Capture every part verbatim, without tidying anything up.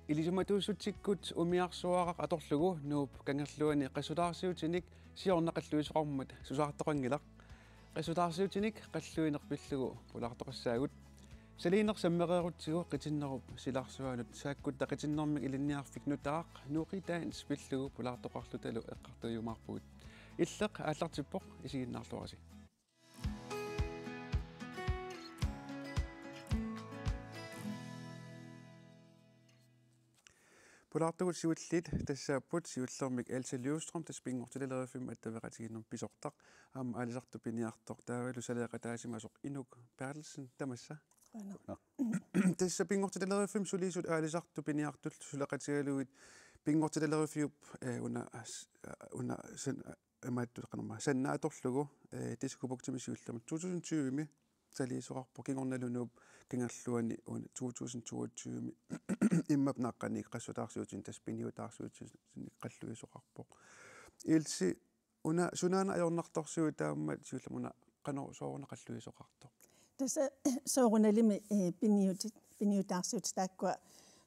Ilisimatuussutsikkut umiarsuaraq atorlugu Nuup Kangerluani qassutaarsiutinik siorna qalluisoqarmat susaartoqanngilaq. Qassutaarsiutinik qalluineq pillugu pulaartoqassaagut. Saliineq sammereerutsigu qitinnerup silarsuanut saakkutta qitinnermik ilinniarfik nutaaq Nuuqi Dance pillugu pulaartoqarlutalu eqqartuiumaarpugut. Illeq aallartippoq, isiginnaarluarisi. Pulaartugut siulliit tassaapput siullermik Else Løvstrøm, tassa Pinngortitaleriffimmi attaveqatigiinnermik pisortaq, aamma aalisartut piniartoq taavalu saleeqataasimasoq Inuk Berthelsen, tamassa. Qujanaq. Tassa Pinngortitaleriffimmi sulisut aalisartut piniartullu suleqatigalugit Pinngortitaleriffiup, eh, una s-, una sen-, imaattut qanormaa, Sanna atorlugu, eh, Diskobugtimi siullermik to tusind tyve-mi saliisoqarpoq, kingornalu Nuup Kangerluani una to tusind toogtyve-mi immap naqqani qassutaarsiutinik, tassa piniutaarsiutinik qalluisoqarpoq. Else, una sunaana ajornartorsiutaammat siullermik una qanoq sooruna qalluisoqartoq? Tassa soorunalimi, eh, piniutit, piniutaarsiutit taakkua,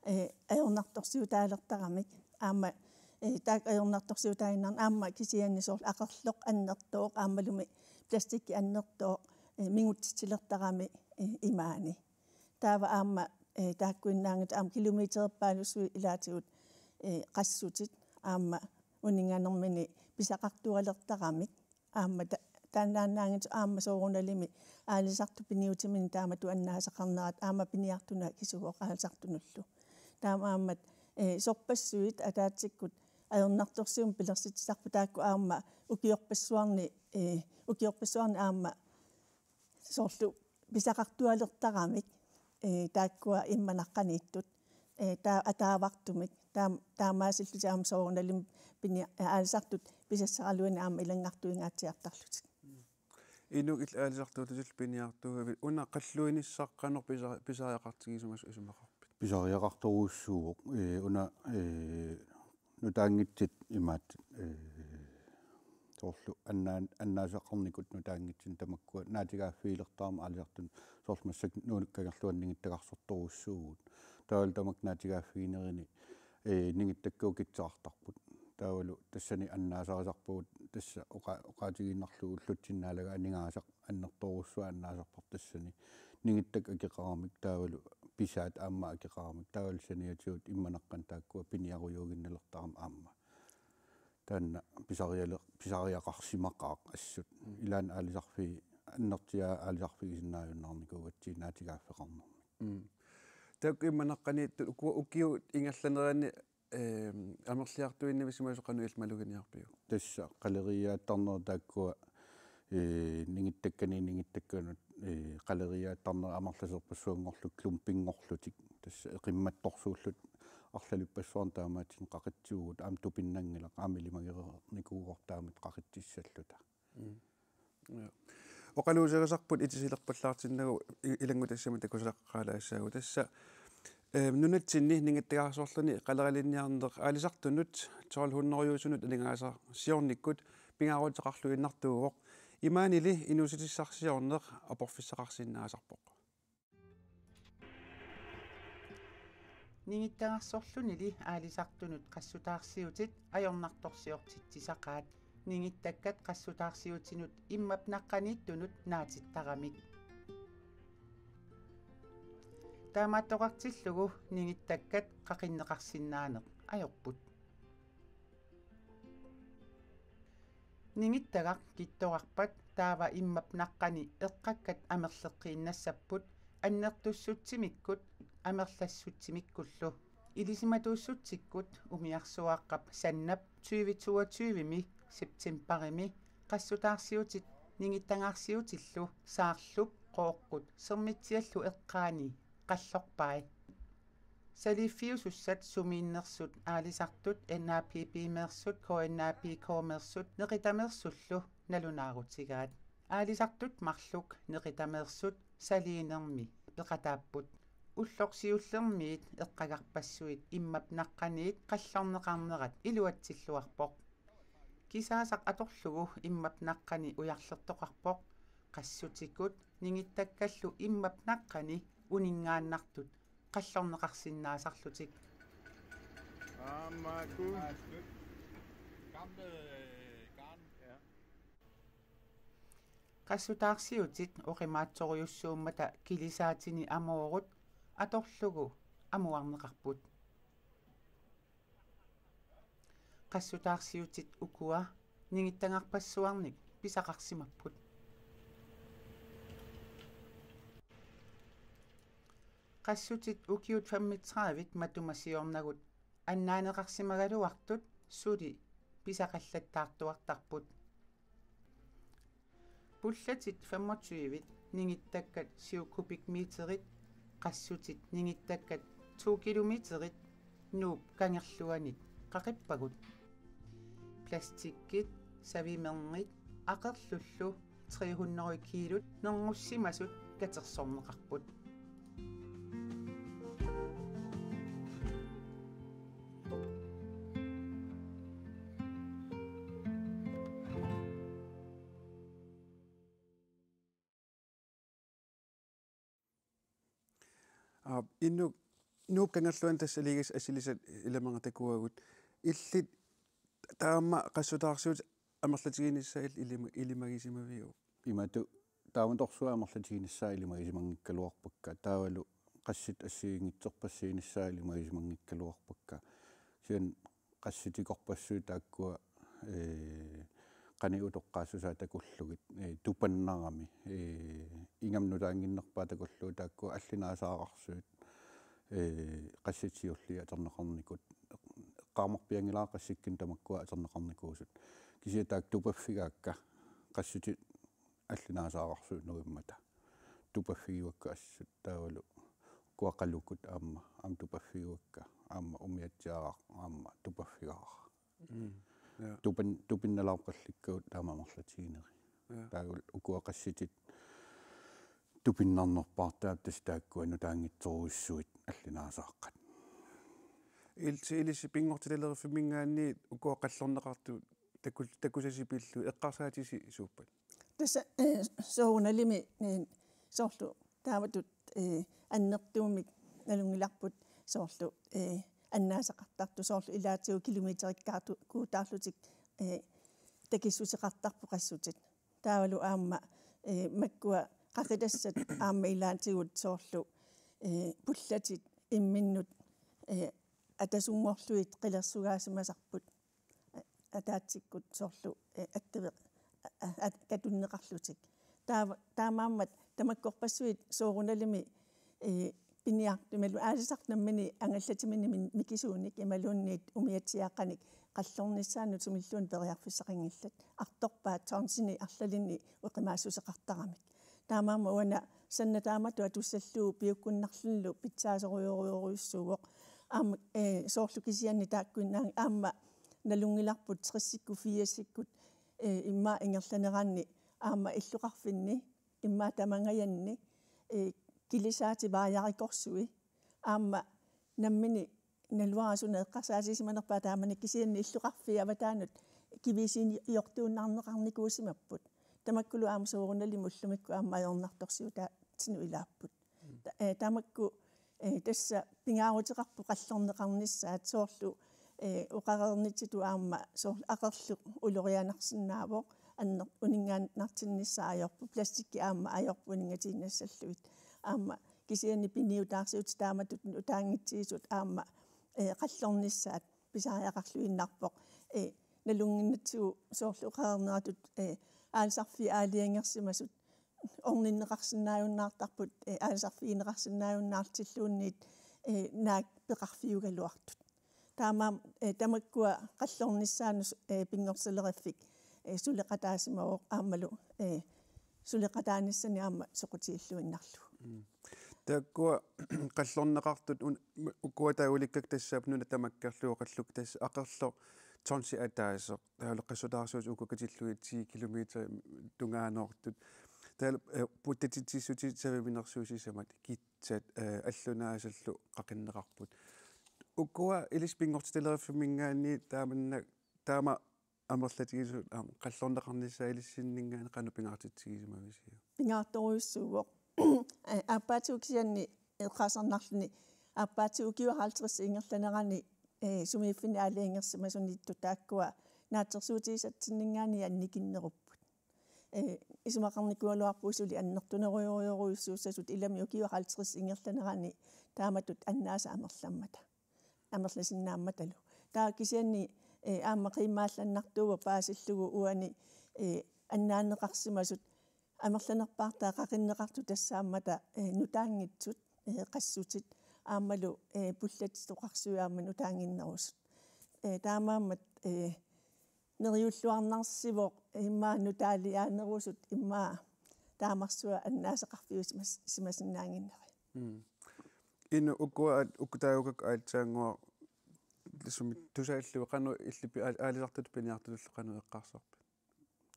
eh, ajornartorsiutaalertaramik. Aamma, eh, taakku ajornartorsiutaaginnarni aamma kisianni soorlu aqerloq annertooq, aammalumi plastikki annertooq, eh, mingutsitsilertarami, eh, imaani. Taava aamma, eh, taakkuinnaanngitsut aamma kilometererpaalussuit ilaatigut, eh, qassutit aamma uninnganermini pisaqartualertaramik. Aamma ta-, taannaannaanngitsoq aamma soorunalimi aalisartut piniutimini taamatut annaasaqarnerat aamma piniartunut akisuuvoq aalisartunullu. Taamaammat, eh, sorpassuit ataatsikkut ajornartorsiummik pilersitsisarput taakku aamma ukiorpassuarni, eh, ukiorpassuarni aamma soorlu pisaqartualertaramik, eh, taakkua immap naqqaniittut, eh, taa-, ataavartumik, taam-, taamaasillutik aamma soorunalimi pini-, eh, aalisartut pisassaraluinnaq aamma ilanngartuingaatsiartarlutik. Inuk, illit aalisartuutillu piniartuuvit, una qalluinissaq qanoq pisa-, pisariaqartigisimasoq isumaqarpit? Pisariaqartorujussuuvoq, eh, una, eh, nutaanngitsut imaattoq, eh, soorlu annaa-, annaasaqarnikut nutaanngitsunik tamakkua naatigaaffigilertarami aalisartunut, soorlu massakkut Nuup Kangerluani ningittagarsortorujussuuvugut. Taavalu tamakku naatigaaffiginerini, eh, ningittakkat ukitseqartarput. Taavalu tassani annaasarisarpagut, tassa oqa-, oqaatigiinnarlugu ullutsinnaalaga aningaasaq annertoorujussuaq annaasarparput, tassani ningittakkat akeqaramik taavalu pisaat aamma akeqaramik, taavalu saniatigut immap naqqani taakkua piniarujuuginnalertarami aamma. Taanna pisariale-, pisariaqarsimaqaaq assut. Mm. Ilaanni aalisarfii-, annertusiai aalisarfigisinnaajunnaarnikuugatsigit naatigaaffeqarnermik. Mm. Taakku immap naqqaniittut uku-, ukiut ingerlaneranni, ehm, amerliartuinnavisimasoq qanoq illit maluginiarpiuk? Tassa qaleriiaattarnerit taakkua, eh, ningittakkanit ningittakkanut, eh, qaleriiaattarnerit amerlasoorpassuanngorlugit klumpinngorlutik. Tassa eqimmattorsuullutik arlalippassuarnik taamaattunik qaqitsivugut, aamma tupinnanngilaq, aamma ilimagineqarnikuuvoq taamatut qaqitsissalluta. Mm. Ja. Oqaluuserisarput itisilerpallaartinnagu i-, ilanngutassiami takusaqaalaassaagut. Tassa, eh, nunatsinni ningittagaarsorluni qaleralinniarneq aalisartunut tolv hundrede-usunut aningaasarsiornikkut pingaaruteqarluinnartuuvoq. Imaanili inuussutissarsiorneq aporfissaqarsinnaasarpoq. Ningittagaarsorlunili aalisartunut qassutaarsiutit ajornartorsiortitsisaqaat. Ningittakkat qassutaarsiutinut immap naqqaniittunut naatittaramik. Taamaattoqartillugu ningittakkat qaqinneqarsinnaaneq ajorput. Ningittagaq kittorarpat taava immap naqqani eqqakkat amerleqqiinnassapput annertussutsimikkut amerlassutsimiikkullu. Ilisimatuussutsikkut umiarsuaaqqap Sannap tyve toogtyve-mi septembarimi qassutaarsiutit ningittagaarsiutillu Saarlup, Qooqqut Sermitsiallu eqqaani qallorpai. Saliiffiusussat sumiinnersut aalisartut N A P P-meersut, K N A P K-meersut, Neqitameersullu nalunaarutigaat. Aalisartut marluk Neqitameersut saliinermi peqataapput. Ulloq siullermiit eqqagarpassuit immap naqqaniit qallorneqarnerat iluatsilluarpoq. Kisaasaq atorlugu immap naqqani ujarlertoqarpoq, qassutikut ningittakkallu immap naqqani uninngaannartut qallorneqarsinnaasarlutik. Gamle garn. Qassutaarsiutit oqimaatsorujussuummata kilisaatini amoorut atorlugu amuarneqarput. Qassutaarsiutit ukua ningittagarpassuarnik pisaqarsimapput. Qassutit ukiut femogtredive matuma siornagut annaaneqarsimagaluartut suli pisaqallattaartuartarput. Pullatit femogtyve ningittakkat syv kubikmeterit, qassutit ningittakkat to kilometerit Nuup Kangerluanit qaqippagut. Plastikkit, savimernit aqerlullu tre hundrede kiilut nerngussimasut katersorneqarput. Aa, Nuup, Nuup Kangerluani tassa aliagassi assilisat ilamernga takuagut. Illit taama qassutaarsiutit amerlatiginissaat ilima-, ilimagisimaviuk? Imatut taamatorsuaq amerlatiginissaat ilimagisimanngikkaluarpakka, taavalu qassit assigiinngitsorpassuunissaat ilimagisimanngikkaluarpakka. Kisianni qassitikorpassuit taakkua, ee, qanoq utoqqaassusaa takullugit, ee, tupannarami, ee, ingammik nutaannginnerpaaq takullugu taakkua allinaasaaqarsuit, ee, qassit siulliit atorneqarnikut, eqqaamarpianngilara qassikkunnut tamakkua atorneqarnikuusut. Kisianni taakku tupaffigaakka, qassutit allinaasaaqarsuit nuimmata. Tupaffigivakka assut taavalu ukua qalukut aamma, aamma tupaffigivakka, aamma umiatsiaaraq aamma tupaffigaara. Mm. Ja. Tupan-, tupinnalaarpallikkagut taama amerlatigineri. Ja. Taavalu ukua qassutit tupinnarnerpaartaat tassa taakkua nutaanngitsorujussuit allinaasaaqaat. Illit, ilissi pinngortitaleriffimminngaanniit ukua qallorneqartut takul-, takusasi pillugit eqqarsaatisi suuppat? Tassa, eh, soorunalimi, eh, soorlu taamatut, eh, annertuumik nalunngilarput soorlu, eh, annaasaqartartut soorlu ilaatigut kilometerikkaartu-, kuutaarlutik, eh, takissuseqartarput qassutit. Taavalu aamma, eh, makkua qaqitassat aamma ilaatigut soorlu, eh, pullatit imminnut, eh, atasunngorlugit qilersugaasimasarput. Ataatsikkut soorlu, eh, attaveq-, a-, a-, at-, katunneqarlutik. Taava, taamaammat tamakkorpassuit soorunalimi, eh, piniartut imaluunniit aalisartut nammineq angallatimini min-, mikisuunik imaluunniit umiatsiaaqanik qallornissaannut sumilluunniit periarfissaqanngillat. Artorpaat tonsinik arlalinnik oqimaassuseqartaramik. Taamaammat uanga sanna taamatut atussallugu piukkunnarlunilu pitsaasorujorujorujussuuvoq. Aamma, eh, soorlu kisianni taakkuinnaanngilaq aamma nalunngilarput tressikkut firsikkut, eh, immaqa ingerlaneranni aamma illoqarfinni, immaqa tamangajanni, eh, kilisaatit vaajarikorsuit, aamma nammineq naluara suna eqqarsaatisimanerpaaq taamani kisianni illoqarfiit avataanut kivisiiniortuinnarneqarnikuusimapput. Tamakkulu aamma soorunalimi ullumikkut aamma ajornartorsiutaatsinnut ilaapput. Ta-, eh, tamakku, eh, tassa pingaaruteqarpoq qallorneqarnissaat soorlu, eh, oqareernitsitut aamma soorlu aqerlu ulorianarsinnaavoq anner-, uninngaannartinnissaa ajorput plastikki aamma ajorput uninngatiinnassallugit. Aamma kisianni piniutaarsiutit taamatut nutaanngitsigisut aamma, eh, qallornissaat pisariaqarluinnarpoq. Eh, nalunnginnatsigu soorlu oqareerneratut, eh, aalisarfiit aalajangersimasut orninneqarsinnaajunnaartarput, eh, aalisarfigineqarsinnaajunnaartilluunniit, eh, naak peqarfiugaluartut. Taamaam-, eh, tamakkua qallornissaannut, eh, pinngortitaleriffik, eh, suleqataasimavoq aammalu, eh, suleqataanissani aamma soqutigilluinnarlugu. Mm. Taakkua qallorneqartut un-, m-, ukua taava ulikkakka tassaapput nuna tamakkerlugu oqallukka tassa aqerloq tonsi ataaseq. Taavalu qassutaarsiutit ukua katillugit ti kilometer tungaanoortut. Taavalu, eh, puttatitsissutit saviminersuusimasatit kitsat, eh, allunaasallu qaqinneqarput. Ukua ilissi pinngortitaleriffimminngaanniit taamannak taama amerlatigisut aamma qallorneqarnissaat ilissinninngaanniit qanoq pingaartitsigisimavisiuk? Pingaartorujussuuvoq. Eh, aappaatigut kisianni eqqaasarnarluni aappaatigut ukiut halvtreds ingerlanerani ee, sumiiffinni aalajangersimasuniittut taakkua naatsorsuutigisatsinninngaanniit annikinnerupput. Ee, isumaqarnikuugaluarpugut suli annertunerujorujorujussuussasut ilami ukiut halvtreds ingerlanerani taamatut annaasat amerlammata. Amerlasinnaammatalu. Taava kisianni, ee, aamma qiimmaallannartuuvoq paasillugu uani, ee, annaanneqarsimasut amerlanerpaartaat qaqinneqartut tassaammata, ee, nutaanngitsut, ee, qassutit aammalu, ee, pullatit oqarsuit aamma nutaannginnerusut. Ee, taamaammat, ee, neriulluarnarsivoq immaqa nutaaliaanerusut immaqa taamarsuaq annaasaqarfiusimas-, simasinnaannginneri. Mm. Inu ukua at-, ukutaagukak aatsaannguaq tassami tusaallugu qanoq illit pi-, aal-, aalisartutut piniartutullu qanoq eqqarsarpit?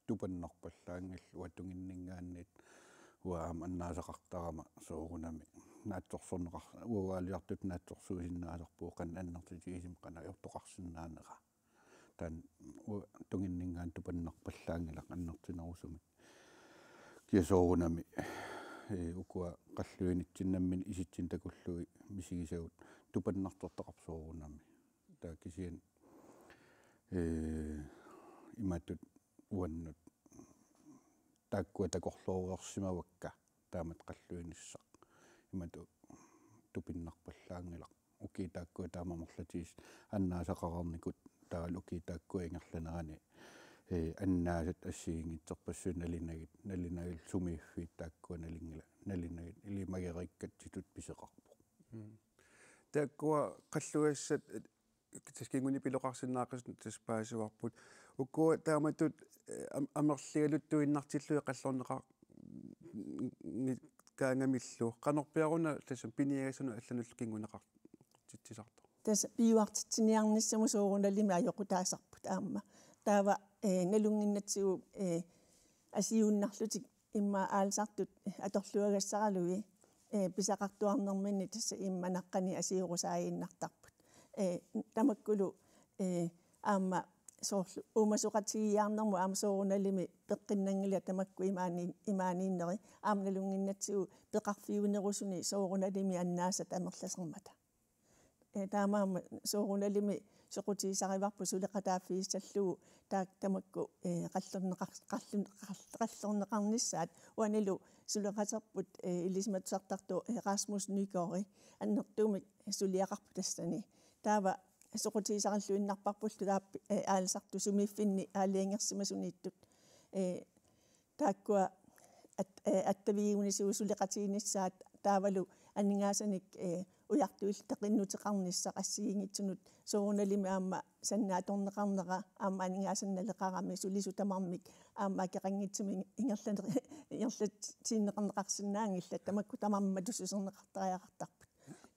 Tupannarpallaanngilaq uanga tunginninngaanniit uanga aamma annaasaqartarama soorunami naatsorsorneqar-, uagut aalisartutut naatsorsuusinnaasarpugut qanoq annertutigisumik qanoq ajortoqarsinnaanera. Taanna uanga tunginninngaanniit tupannarpallaanngilaq annertunerusumik. Kia soorunami, ee, ukua qalluinitsinni namminneq isitsinnut takullugit misigisagut tupannartortaqarput soorunami. Taava kisianni, ee, imatut uannut taakkua takorloorsimavakka taamatut qalluinissaq. Imatut tupinnarpallaanngilaq. Ukiut taakkua taama amerlatigisut annaasaqareernikut taavalu ukiut taakkua ingerlanerani, ee, annaasat assigiinngitsorpassuit nalinagit, nalinagillu sumiiffiit taakkua nalinngila-, nalinagit ilimagereerikkatsitut pisoqarpoq. Mm. Taakkua qallugassat, ee, tassa kinguneqarsinnaaqqisut tassa paasivarput. Ukua taamatut, ee, am-, amerligaluttuinnartillugit qallorneqar-, ni-, kaangamillu. Qanorpiaq una tassa piniagassanut allanullu kinguneqartitsisartoq? Tassa piuartitsiniarnissamut soorunalimi ajoqutaasarput aamma. Taava, ee, nalunnginnatsigu, ee, asiuinnarlutik immaqa aalisartut atorluagassaralugit, ee, pisaqartuarnerminni tassa immaqa naqqani asiorusaaginnartarput. Ee, tamakkulu, ee, aamma soorlu uumasoqatigiiaarnermut aamma soorunalimi peqqinnanngilaq tamakku imaani-, imaaniinneri. Aamma nalunnginnatsigu peqarfiunerusuni soorunalimi annaasat amerlasarmata. Ee, taamaammat soorunalimi soqutigisarivarput suleqataaffigissallugu taakku tamakku, ee, qallorneqar-, qallun-, qall-, qallorneqarnissaat uanilu suleqaterput, ee, ilisimatusartartoq, ee, Rasmus Nygaard annertuumik suliaqarpoq tassani. Taava soqutigisarilluinnarparpullu taava, ee, aalisartut sumiiffinni aalajangersimasuniittut, ee, taakkua at-, ee, attavigiunisugut suleqatiginissaat taavalu aningaasanik, ee, ujartuillu taqinnguteqarnissaq assigiinngitsunut soorunalimi aamma sannaatorneqarnera aamma aningaasanik naleqarami sulisut tamarmik aamma akeqanngitsumik ingerlane-, ingerlatsiinneqarneqarsinnaanngillat tamakku tamarmik matussuserneqartariaqartarput.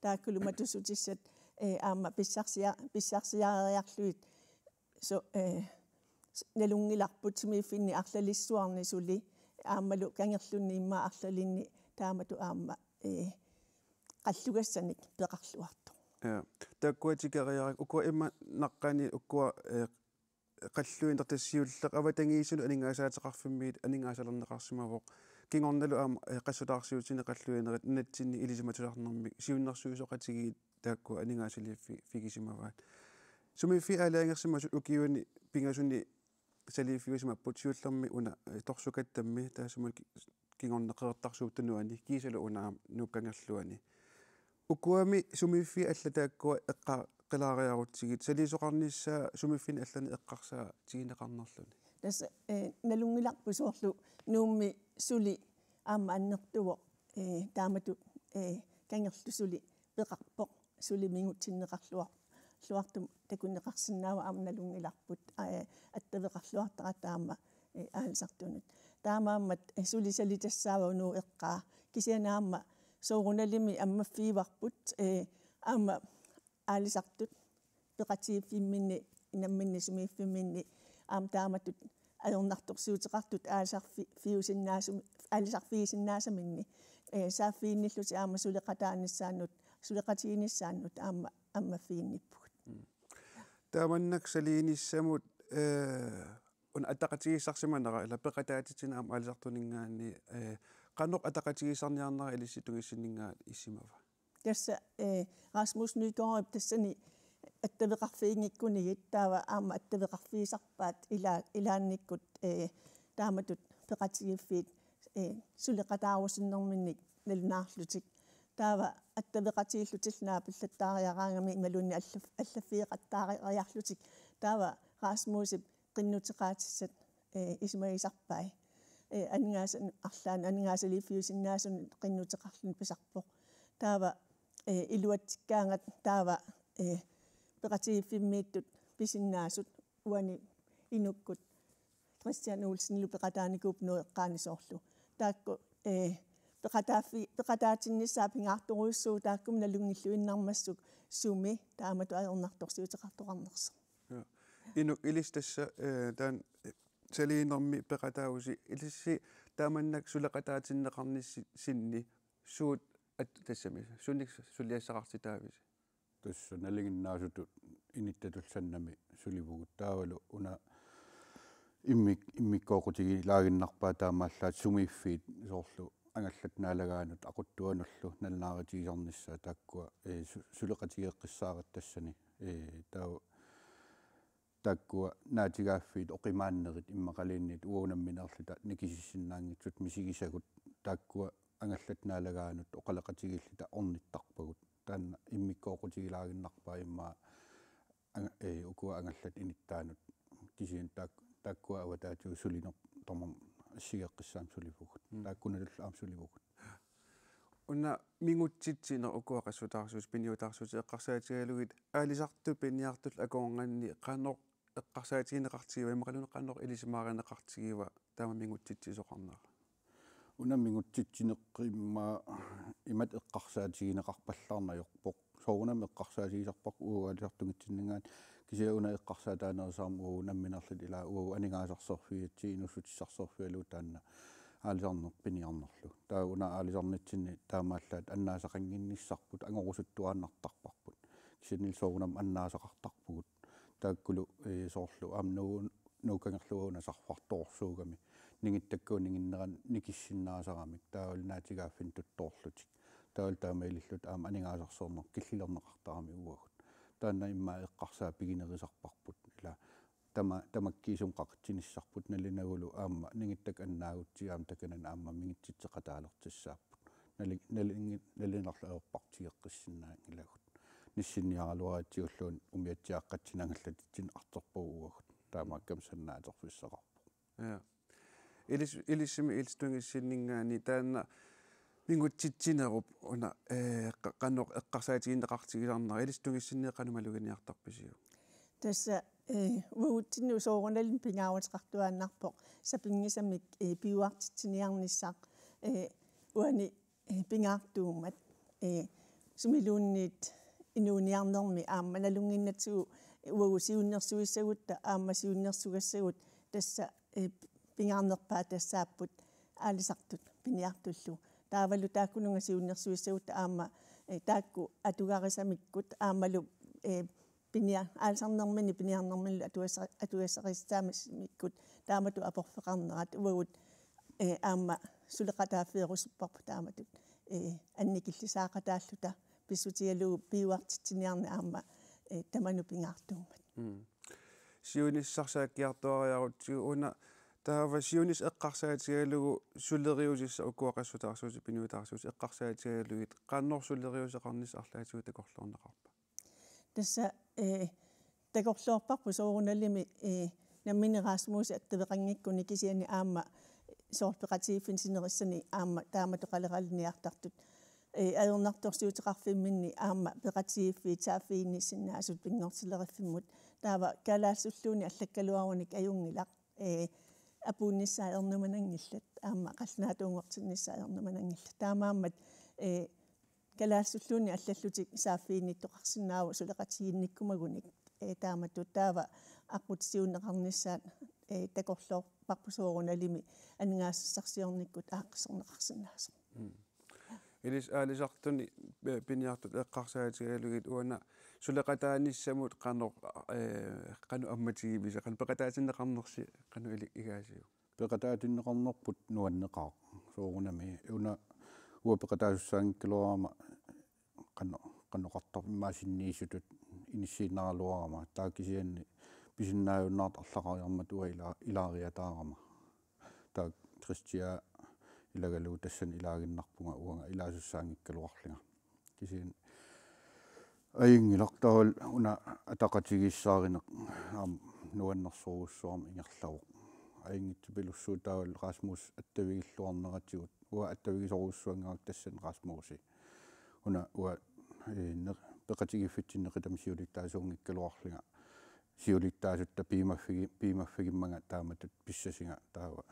Taakkulu matussutissat, ee, aamma pissarsia-, pissarsiareeriarlugit so-, ee, s-, nalunngilarput sumiiffinni arlalissuarni suli aammalu kangerlunni immaqa arlalinni taamatut aamma, ee, qallugassanik peqarluartoq. Ja. Taakkua tikeriaruk ukua immaqa naqqani ukua, ee, qalluinnaq tassa siulleq avatangiisinut aningaasaateqarfimmiit aningaasalerneqarsimavoq. Kingornalu aamma, ee, qassutaarsiutini qalluinerit nunatsinni ilisimatusarnermik siunnersuisoqatigiit taakkua aningaasaliiffi-, figisimavaat. Sumiiffiit aalajangersimasut ukiuni pingasuni saliiffiusimapput siullermik una, eh, Torsukattammi taassumalu ki-, kingorna Qeqertarsuup Tunuani kiisalu una aamma Nuuk Kangerluani. Ukuami sumiiffiit allat taakkua eqqaaqilaariarutsigit saliisoqarnissaa sumiiffinni allani eqqarsaatigineqarnerluni. Tassa, eh, nalunngilarput soorlu Nuummi suli aamma annertuvoq, eh, taamatut, eh, kangerluk suli peqarpoq, suli mingutsinneqarluar-, luartumik takuneqarsinnaavoq aamma nalunngilarput, eh, attaveqarluartaratta aamma, eh, aalisartunut. Taamaammat, eh, suli salitassaavoq Nuuk eqqaa. Kisianni aamma soorunalimi ammaffigivarput, eh, aamma aalisartut peqatigiiffimminni, namminneq sumiiffimminni, aamma taamatut ajornartorsiuteqartut aalisarfi-, fiusinnaasum-, aalisarfigisinnaasaminni, eh, saaffiginnillutik aamma suleqataanissaannut, suleqatiginissaannut aamma ammaffiginnippugut. Mm. Taamannak saliinissamut, eh, una ataqatigiissarsimanera, ila peqataatitsineq aamma aalisartuninngaanniit, eh, qanoq ataqatigiissarniarnera ilissi tungissinninngaanniit issimava? Tassa, eh, Rasmus Nygaardip tassani, attaveqarfiginngikkunigit taava aamma attaveqarfigisarpaat ila-, ilaannikkut, ee, taamatut peqatigiiffiit, ee, suleqataarusunnerminnik nalunaarlutik. Taava attaveqatigiillutillu naapillattaariaraangami imaluunniit allaf-, allaffigeqattaariarlutik. Taava Rasmusip qinnuteqaatissat, ee, isumagisarpai. Ee, aningaasan-, arlaannik aningaasaliiffiusinnaasunut qinnuteqarluni pisarpoq. Taava, ee, iluatsikkaangat taava, ee, peqatigiiffimmiittut pisinnaasut uani inukkut Christian Olsenilu peqataanikuupput Nuup eqqaani soorlu. Taakku, ee, peqataaffi-, peqataatinnissaat pingaartorujussuuvoq taakkumi nalunngilluinnarmassuk sumi taamatut ajornartorsiuteqartoqarnersoq. Ja. Inuk, ilissi tassa, ee, taanna saliinermi peqataavusi, ilissi taamannak suleqataatinneqarnissinni suut at-, tassami, sunik suliassaqartitaavisi? Tassa nalinginnaasutut inittatullu sannami sulivugut. Taavalu una immik-, immikkoortutigilaaginnarpaa taamaallaat sumiiffiit soorlu angallat naalagaannut aquttuanullu nalunaarutigisarnissaat taakkua, ee, su-, suleqatigeeqqissaaratta tassani. Ee, taava taakkua naatigaaffiit oqimaannerit immaqaluunniit uagut nammineerluta nikisissinnaanngitsut misigisagut taakkua angallat naalagaannut oqaloqatigiilluta ornittarpagut. Taanna immikkoortutigilaaginnarpaa immaqa anga-, ee, ukua angallat inittaannut kisianni taak-, taakkua avataatigut sulineq tamarmik assigeeqqissaarneq sulivugut. Mm. Taakkunallu aamma sulivugut. Una mingutsitsineq ukua qassuutaarsuutit piniutaarsuutit eqqarsaatigalugit aalisartut piniartullu akornanni qanoq eqqarsaatigineqartigiva immaqaluunniit qanoq ilisimaarineqartigiva taama mingutsitsisoqarnera? Una mingutsitsineq immaqa imatut eqqarsaatigineqarpallaarneq ajorpoq. Soorunami eqqarsaatigisarparput uagut aalisartut tungitsinninngaanniit kisianni una eqqarsaataanerusaarmat uagut nammineerluta ilaa uagut aningaasarsiorfigatsigit inuussutissarsiorfigalugu taanna aalisarneq piniarnerlu. Taava una aalisarnitsinni taamaallaat annaasaqannginnissarput angorusuttuaannartarparput. Kisiannili soorunami annaasaqartarpugut. Taakkulu, ee, soorlu aamma Nuuk-, Nuukkangerluup una sarfaq toorsuugami. Ningittakkagut ninginneranni nikissinnaasaramik. Taavalu naatigaaffinnut tuttoorlutik. Taavalu taamaalilluta aamma aningaasarsiorneq killilerneqartaramik uagut. Taanna immaqa eqqarsaat piginerisarparput. Ila tama-, tamakkiisumik qaqitsinissarput nalunagulu aamma ningittakkat annaagutsigu aamma takanani aamma mingutsitseqataalertussaapput. Nali-, nalingi-, nalinginnaasumik ajorpassuaqqissinnaagilagut. Nissinniaraluaratsigulluunniit umiatsiaaqqatsinni angallatitsinni artorpagut uagut. Taamaakkami sannaaterfissaqarpoq. Ja. Ilis-, ilissimi illit tungissinninngaanniit taanna mingutsitsinerup una, ee, qa-, qanoq eqqarsaatigineqartigisarnera illit tungissinniit qanoq maluginiartarpisiuk? Tassa, ee, uagutsinnut soorunalimi pingaaruteqartuaannarpoq sapinngisamik, ee, piuartitsiniarnissaq, ee, uani, ee, pingaartuummat, ee, sumiluunniit inuuniarnermi aamma nalunnginnatsigu uagut siunnersuissagutta aamma siunnersugassagut tassa, ee, pingaarnerpaat tassaapput aalisartut piniartullu. Taavalu taakkununnga siunnersuissagutta aamma, ee, taakku atugarisamikkut aammalu, ee, pinia-, aalisarnerminni piniarnerminni atuassa-, atugassarissaammikkut taamatut aporfeqarnerat uagut, ee, aamma suleqataaffeerusupparput taamatut, ee, annikillisaaqataalluta pissutigalugu piuartitsiniarneq aamma, ee, tamanut pingaartuummat. Mm. Siunissaq saakkiartuaariarutsigu una taava siunissaq eqqarsaatigalugu suleriusissaq ukua qassuutaarsuutit piniutaarsuutit eqqarsaatigalugit qanoq suleriuseqarnissaq arlaatigut takorloorneqarpa? Tassa, ee, takorloorparput soorunalimi, ee, nammineq Rasmusi attaveqanngikkuni kisianni aamma soorlu peqatigiiffinni sinerissani aamma taamatut qaleqaliniartartut. Ee, ajornartorsiuteqarfimminni aamma peqatigiiffiit saaffiginnissinnaasut pinngortileriffimmut. Taava kalaallisulluunniit allakkaluarunik ajunngilaq. Ee, apuunnissaat ernumananngillat, aamma qallunaatuunngortinnissaat ernumananngillat. Taamaammat, ee, kalaallisulluunniit allallutik saaffiginnittoqarsinnaavoq suleqatiginnikkumagunik. Ee, taamatut taava aqqutissiuunneqarnissaat, ee, takorloorparput soorunalimi aningaasassarsiornikkut aaqqissorneqarsinnaasoq. Mm. Ilissi aalisartuni, ee, piniartut eqqarsaatigalugit una suleqataanissamut qanoq, ee, qanoq ammatigivisi, qanoq peqataatinneqarnersi qanoq ili-, igaasiuk? Peqataatinneqarnerput nuanneqaaq. Soorunami una uanga peqataasussaanngikkaluarama qano-, qanoq oqartarpa immaqa sinniisutut inissiinnaraluarama. Taava kisianni pisinnaajunnaartut arlaqariarmata uanga ila-, ilaariataarama. Taava Kristiaa ilagalugu tassani ilaaginnarpunga uanga ilaasussaanngikkaluarlunga. Kisianni ajunngilaq taavalu una ataqatigiissaarineq aamma nuannersorujussuarmik ingerlavoq. Ajunngitsupilussuuvoq taavalu Rasmus attavigilluarneratigut. Uanga attavigisorujussuanngilaq tassani Rasmusi. Una uanga, ee, neq-, peqatigiiffitsinni neqitami siulittaasuunngikkaluarlunga. Siulittaasutta piumaffigi-, piumaffigimmanga taamatut pissasunga taava.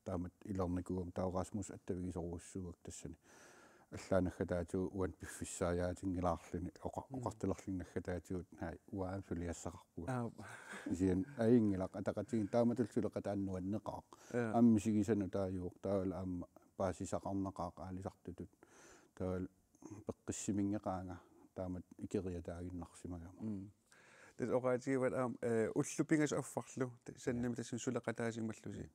Taamatut ilornikuugama taava Rasmus attavigisorujussuuvoq tassani. Allaat naggataatigut uannut piffissaajaatinngillarluni oqa-, Mm. oqartalerluni naggataatigut, hai, uanga suliassaqarpunga. Aap. Kisianni ajunngilaq ataqatigiinneq taamatullu suleqataanut nuanneqaaq. Ja. Aamma misigisanut taajuvoq, taavalu aamma paasisaqarnaqaaq aalisartutut. Taavalu peqqissiminngeqaanga taamatut ikeriataaginnarsimagama. Mm. Tassa oqaatigivaat aamma, eh, ullut pingasut affarlu, ta-, sannami tassani suleqataasimallusi.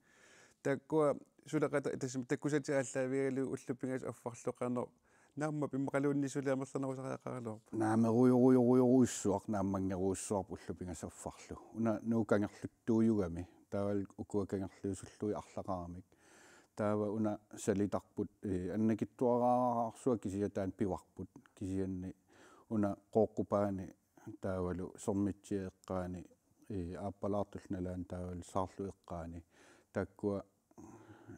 Taakkua suleqata-, tassami takkusatik aallaavigalugit ullut pingasut affarlu qanoq, naammappit immaqaluunniit suli amerlanerusariaqaraluarpa? Naamerujorujorujussuaq, naammanngerujussuarput ullut pingasut affarlu. Una Nuuk kangerluttuujugami, taavalu ukua kangerliusullugit arlaqaramik. Taava una salitarput, eh, annakitsuaraarsuaq kisianni taanna pivarput. Kisianni una Qooqqupaani taavalu Sermitsiap eqqaani, ee, aappalaartullu nalaani taavalu Saarlu eqqaani. Taakkua,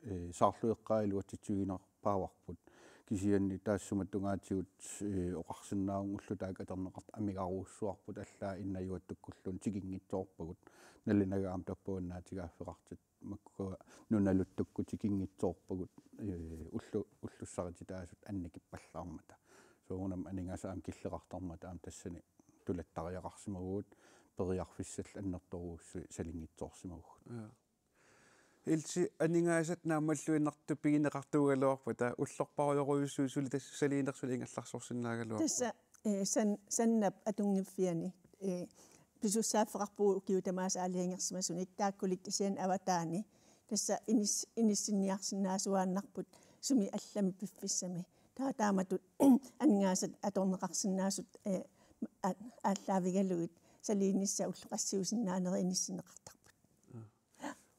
ee, Saarlu eqqaat iluatsitsuiginarpaavarput. Kisianni taassuma tungaatigut, ee, oqarsinnaavunga ulloq taakku atorneqartut amigarujussuarput, allaat innajuattukkulluunniit tikinngitsoorpagut. Nalunagu aamma tappavani naatigaaffeqartut. Makkua nunaluttukkut tikinngitsoorpagut, ee, ullu-, ullussarititaasut annikippallaarmata. Soorunami aningaasat aamma killeqartarmata aamma tassani tulattariaqarsimavugut, periarfissallu annertoorujussuit salinngitsoorsimavugut. Ja. Ilse, aningaasat naammalluinnartut pigineqartuugaluarpata ullorparujorujussuit suli tassa saliineq suli ingerlaarsorsinnaagaluarpoq. Tassa, eh, san-, sannap atunngiffiani, eh, pisussaaffeqarpugut ukiut tamaasa aalajangersimasunik, taakkulittut kisianni avataani. Tassa inis-, inissinniarsinnaasuaannarput sumi allamik piffissami. Taava taamatut aningaasat atorneqarsinnaasut, eh, a-, aallaavigalugit saliinissaq ulloqassiusinnaanerit inissinneqartarput.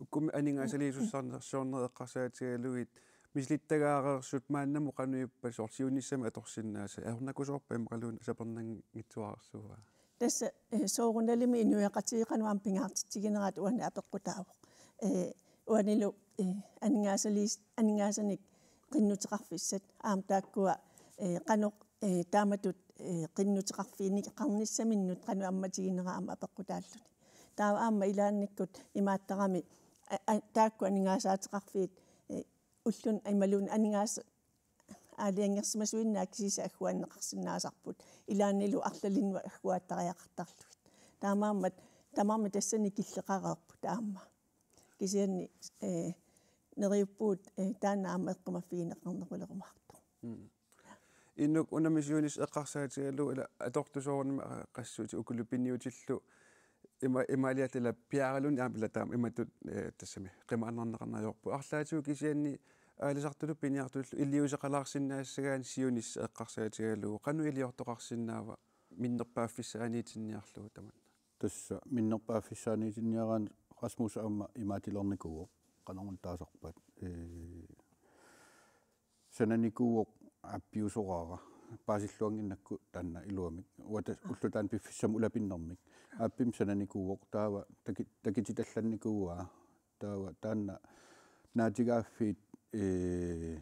Ukkumi aningaasaliisussarsiornerit eqqarsaatigalugit misilittagaareersut maannamut qanoq ippa, soorlu siunissami atorsinnaasat, ajornakusoorpa immaqaluunniit sapernanngitsuararsuuaa? Tassa, eh, soorunalimi inuiaqatigiit qanoq aamma pingaartitsigineraat uani apeqqutaavoq. Eh, uanilu, eh, aningaasaliis-, aningaasanik qinnuteqarfissat aamma taakkua, eh, qanoq, eh, taamatut, eh, qinnuteqarfigineqarnissaminnut qanoq ammatiginera aamma apeqqutaalluni. Taava aamma ilaannikkut imaattarami, a-, a-, taakku aningaasaateqarfiit, eh, ulluni imaluunniit aningaas-, aalajangersimasuinnaat kisiisa agguaanneqarsinnaasarput. Ilaannilu arlalinnut agguaattariaqartarlugit. Taamaammat tamarmik tassani killeqareerput aamma. Kisianni, eh, neriuppugut, eh, taanna aamma eqqumaffigineqarnerulerumaartoq. Mm. Inuk, unami siunissaq eqqarsaatigalugu ila atortut soorunami, aa, qassuutit ukulu piniutillu ima-, imaaliarluta ila piaaraluni aamma ila taama imatut, eh, tassami qimaannarneqarneq ajorput. Arlaatigut kisianni aalisartutut piniartutullu iliuuseqalaassinnaassagaanni siunissaq eqqarsaatigalugu qanoq iliortoqarsinnaava minnerpaaffissaaniitinniarlugu tamanna? Tassa minnerpaaffissaaniitinniaraanni Rasmus aamma imaatilernikuuvoq, qanoruna taasarpaat. Ee, sananikuuvoq aappiusoraara. Paasilluannginnakku taanna iluamik. Uata ulloq taanna piffissami ulapinnermik. Aappimmi sananikuuvoq taava taki-, takititallannikuuaa. Taava taanna naatigaaffiit, ee,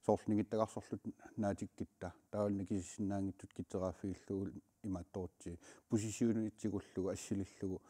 soorlu ningittagarsorlutik naatikkitta. Taavalu nikisissinnaanngitsut kitseraaffiillugu imaattorutsigit. Positionitsigullugu assilillugu.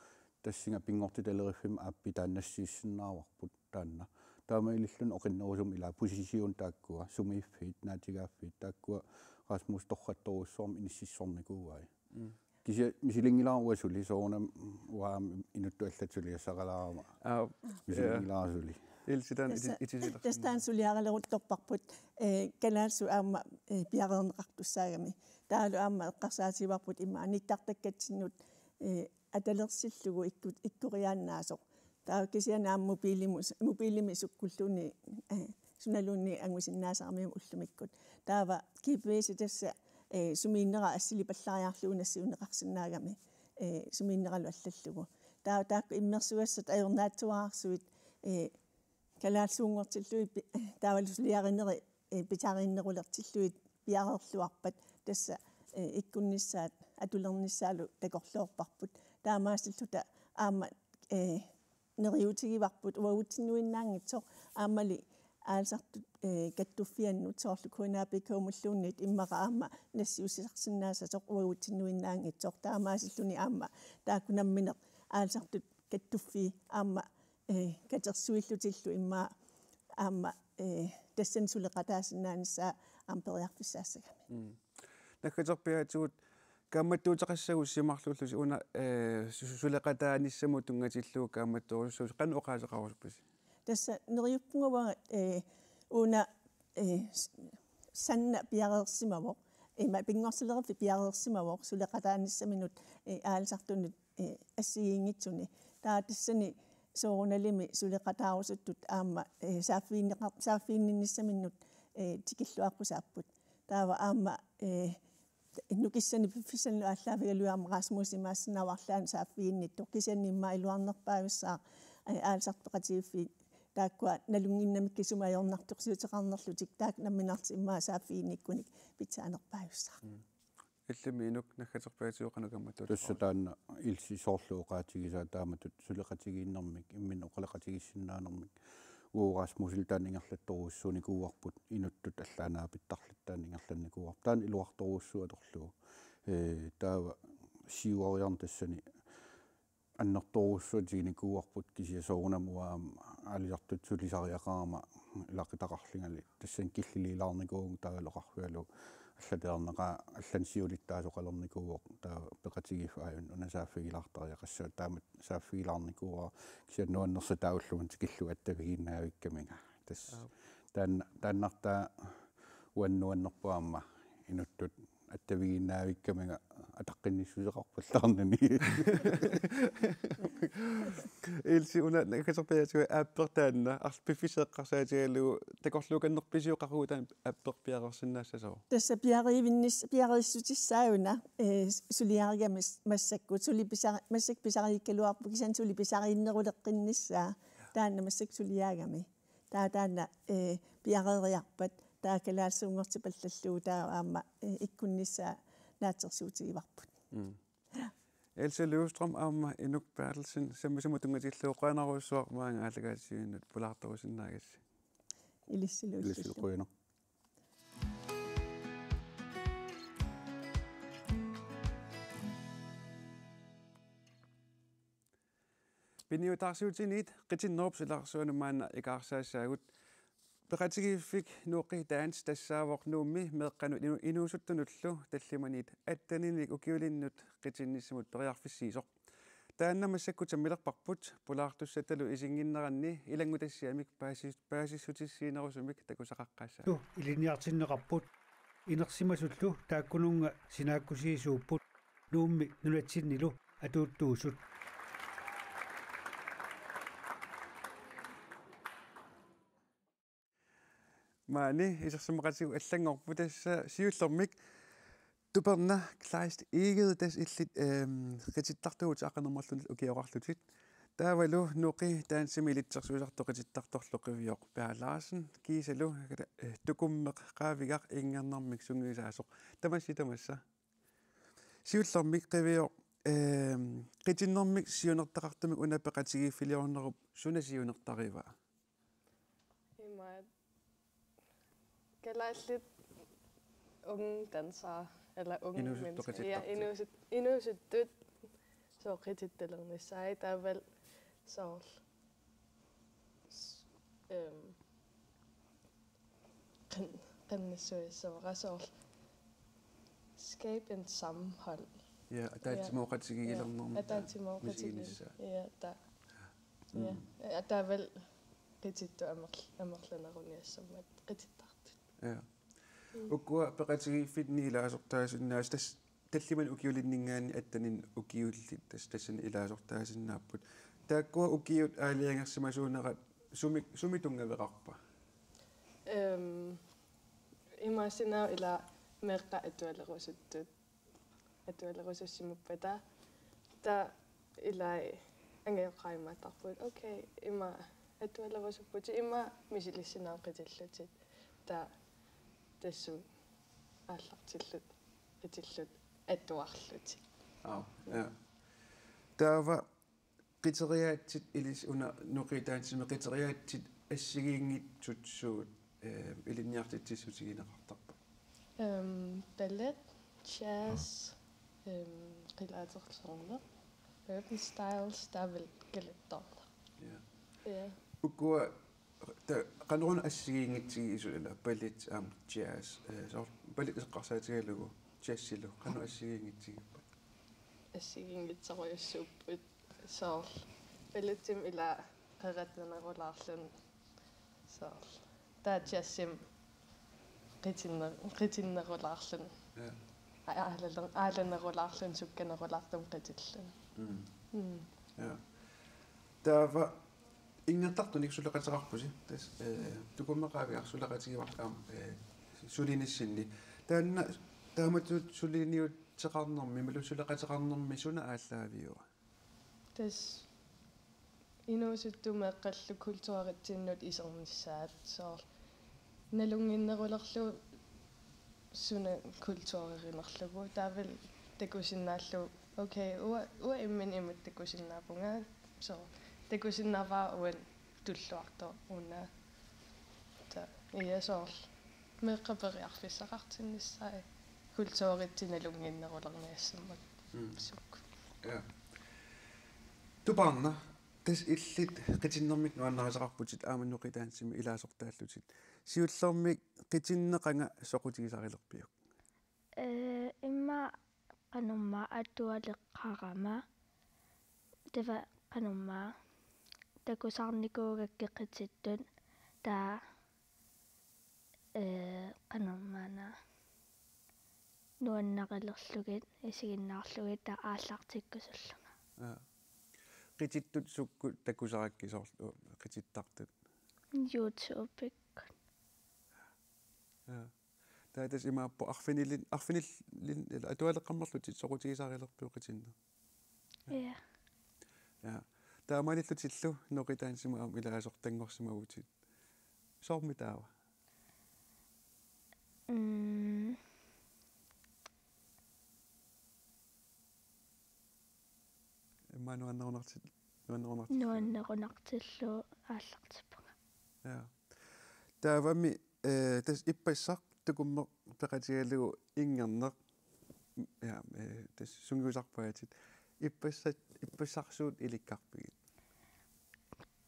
Tassunga pinngortitaleriffimmi aappi taanna nassiussinnaavarput taanna. Taamaalilluni oqinnerusumik ila position taakkua, sumiiffiit, naatigaaffiit, taakkua Rasmus torrattorujussuarmik inississornikuuai. Mm. Kisianni misilinngilara uanga suli, soorunami uanga aamma inuttut allatut suliassaqalaarama. Aa, misilinngilaa suli. Ilse taanna iti-, tassa, itisilersin-, tassa taanna suliarileruttorparput, eh, kalaallisut aamma, eh, piareerneqartussaagami. Taavalu aamma eqqarsaatigivarput ima nittartakkatsinnut, eh, atalersillugu ikku-, ikkoriaannaasoq. Taava kisianni aamma mobiilimu-, mobiilimi sukkulluunniit, eh, sunaluunniit angusinnaasaramiuk ullumikkut. Taava G P S tassa, eh, sumiinnera assilipallariarlugu nassiunneqarsinnaagami, eh, sumiinneralu allallugu. Taa-, taakku immersugassat ajornaatsuararsuit, eh, kalaallisuunngortillugit pi-, taavalu suliarineri, eh, pisariinnerulertillugit piareerluarpat tassa, eh, ikkunnissaat atulernissaalu takorloorparput. Taamaasilluta aamma, eh, neriuutigivarput uagutsinnuinnaanngitsoq aammali aalisartut, eh, kattuffiannut soorlu K N A P K-mulluunniit immaqa aamma nassiussisarsinnaassasoq uagutsinnuinnaanngitsoq taamaasilluni aamma taakku nammineq aalisartut kattuffii aamma, eh, katersuillutillu immaqa aamma, eh, tassani suleqataasinnaanissaa aamma periarfissaassagami. Mm. Naggaterpiaatigut kaammattuuteqassagussimarlullusi una, eh, su-, su-, suleqataanissamut tunngatillugu kaammattoorujussuusi qanoq oqaaseqarusuppusi? Tassa neriuppunga uanga, eh, una, eh, s-, Sanna piareersimavoq, eh, ma-, Pinngortileriffik piareersimavoq suleqataanissaminut, eh, aalisartunut, eh, assigiinngitsuni. Taava tassani soorunalimi suleqataarusuttut aamma, eh, saaffiginneqar-, saaffiginninnissaminnut, eh, tikilluaqqusaapput. Taava aamma, eh, nukissanik piffissanillu aallaavigalugu aamma Rasmus imaassinnaavoq arlaannik saaffiginnittoq, kisianni immaqa iluarnerpaajussaaq, eh, aalisartut peqatigiiffiit taakkua nalunnginnamikku sumut ajornartorsiuteqarnerlutik taakku nammineerlutik immaqa saaffiginnikkunik pitsaanerpaajussaaq. Mm. Illimmi Inuk naggaterpiaatigut qanoq kaammattuuteqarusuppusi? Tassa taanna Ilse soorlu oqaatigisaa taamatut suleqatigiinnermik, imminut oqaloqatigiissinnaanermik. Uagut Rasmusillu taanna ingerlattorujussuunikuuarput, inuttut allaat naapittarluta taanna ingerlannikuuarput. Taanna iluartorujussuuvoq atorlugu. Ee, taava siuariarneq tassani annertoorujussuaq tiginikuuarput kisianni soorunami uanga aamma aalisartut sulisariaqarama ilaqutaqarlungali tassani killiliilaarnikuuvugut taavalu oqarfigalugu allateerneqaaq allani siulittaasoqalernikuuvoq taava peqatigiiffik aajuna una saaffigilaartariaqassaaq taamatut saaffigilaarnikuuara kisianni nuannersaataa ullumi tikillugu attavigiinnaavikkaminga tassa. Aap. Taanna, taannartaa uanga nuannerpoq aamma inuttut attavigiinnaavikkaminga ataqqinnissuseqarpallaarnani. Ilse una naggaterpiaatigut aappeq taanna arl-, piffissaq eqqarsaatigalugu takorluukannerpisiuk qaqugu taanna aappeq piareersinnaassasoq? Tassa piariivinnis-, piariissutissaaguna, eh, suliarigami s-, massakkut suli pisa-, massakkut pisariikkaluarpoq kisianni suli pisariinneruleqqinnissaa taanna massakkut suliaagami. Taava taanna, eh, piareeriarpat taava kalaallisuunngortipallallugu taava aamma, eh, ikkunnissaa naatsorsuutigivarput. Mm. Ilse Løvstrøm aamma Inuk Berthelsen sammisamut tunngatillugu qujanarujussuaq maanga aallakaatitsivinnut pulaartorusinnaagassi. Ilissilu Ilissilu ullillu. Qujanaq. Piniutaarsiutiniit Qitinnerup silarsuanut maanna ikaarsaassagut. Peqatigiiffik Nuuqi Dance tassaavoq Nuummi meeqqanut inu-, inuusuttunullu tallimanit atteninik ukiulinnut qitinnissamut periarfissiisoq. Taanna massakkut sammilerparput, pulaartussattalu isiginnginneranni ilanngutassiamik paasi-, paasissutissiinerusumik takusaqaqqaassaaq. Tu ilinniartinneqarput, inersimasullu taakkununnga sinaakkusiisuupput, Nuummi nunatsinnilu atuuttuusut. Maani isersimaqatigut allanngorput tassa siullermik Tuperna Kleist Egede tassa illit, ehm, qitittartuuvutit aqqaneq-marlunnik ukioqarlutit. Taavalu Nuuqi Dancemi ilitsersuisartoq qitittartorlu Qivioq Per Larsen, kiisalu, eh, Tukummeq Qaavigaq ingernermik sungiusaasoq. Tamassi tamassa. Siullermik Qivioq, ehm, qitinnermik siunertaqartumik una peqatigiiffiliornerup suna siunertariva? Imaat. Kalaallit unge dansere, eller unge Inuusuttut mennesker. Ja, qitittartut. Inuusut-, inuusuttut. Soorlu qitittalernissai taavalu soorlu. S-, øhm, qan-, qannissuissuara soorlu. Skabe en sammenhold. Ja, ataatsimoorutigilernermik. Ja, ataatsimoorutigilernermik. Misiginissaa. Ja, taava. Ja. Mm. Ja, taavalu qitittut amerl-, amerlaneruniassammat qitittartut. Ja. Mm. Ukua peqatigiiffinni ilaasortaasinnaasut tassa tallimanit ukiulinninngaanniit atteninik ukiullit tassa tassani ilaasortaasinnaapput. Taakkua ukiut aalajangersimasuunerat sumi, sumi tunngaveqarpa? Øhm, imaassinnaavoq ila meeqqat atualerusuttut atualerusussimappata, taava ilai angajoqqaat imaattarput: "Okay, ima atualerusupput, ima misilissinnaavoq qitillutit." Taava tassunga aallartilluta qitilluta atuarlutik. Aap, ja. Taava qiteriaatsit ilissi una Noqi Dancemi qiteriaatsit assigiinngitsut suut, eh, ilinniartitsissutigineqartarput? Ehm, ballet, jazz, ehm, qilaatersorneq, urban styles, taavalu kalattorneq. Ja. Ja. Ukua ta-, qanoruna assigiinngitsigisuupput, ila ballet aamma jazz, eh, soorlu ballet eqqarsaatigalugu jazzilu, qanoq assigiinngitsigippat? Assigiinngitsorujussuupput soorlu balletimi ila qeqattanerulaarluni soorlu. Taava jazzimi qitinner-, qitinnerulaarluni. Ja. A-, aalaler-, aalanerulaarluni sukkanerulaartumik qitilluni. Mm. Mm. Ja. Taava inngertartunik suleqateqarpusi. Tassa, eh, Tukummeqaaviarsi suleqatigivarsi aamma, eh, sulinissinni. Taanna taamatut suliniuteqarnermi, imaluunniit suleqateqarnermi suna aallaaviua? Tassa inuusuttut meeqqallu kulturitsinnut isernissaat, soorlu nalunnginnerulerlugu suna kulturerinerlugu, taavalu takusinnaallugu: "Okay, uanga, uanga imminut imatut takusinnaapunga, soorlu takusinnaavara uani tulluartoq una." Taava, ja, soorlu meeqqat periarfissaqartinnissaat kulturitsinni nalunnginnerulerniassammata. Mm. Suk. Ja. Tupaarna, tassa illit qitinnermik nuannarisaqarputit aamma Noqi Dancemi ilaasortaallutit. Siullermik qitinneq qanga soqutigisarilerpiuk? Eh, immaqa qanormaa atualeqqaarama. Taava qanormaa takusarnikuugakkit qitittut, taava, eh, qanormaana nuannarilerlugit, isiginnaarlugit, taava aallartikkusullunga. Ja. Qitittut sukkut takusarakkit, soorlu qitittartut? YouTube-ikkut. Ja. Taava tassa imaappoq arfinilin-, arfinilin-, ila atualeqqammerlutit soqutigisarilerpiuk qitinneq? Ja. Ja. Taamaalillutillu Noqi Dancemi aamma ilaasortanngorsimavutit. Soormi taava? Mm. Immaqa nuannerunartil-, nuannerunartillugu. Nuannerunartillugu aallartippunga. Ja. Taavami, eh, tassa ippassaq Tukummeq peqatigalugu inngerneq. Ja, eh, tassa sungiusarpaatit. Ippassaq, ippassaq suut ilikkarpigit?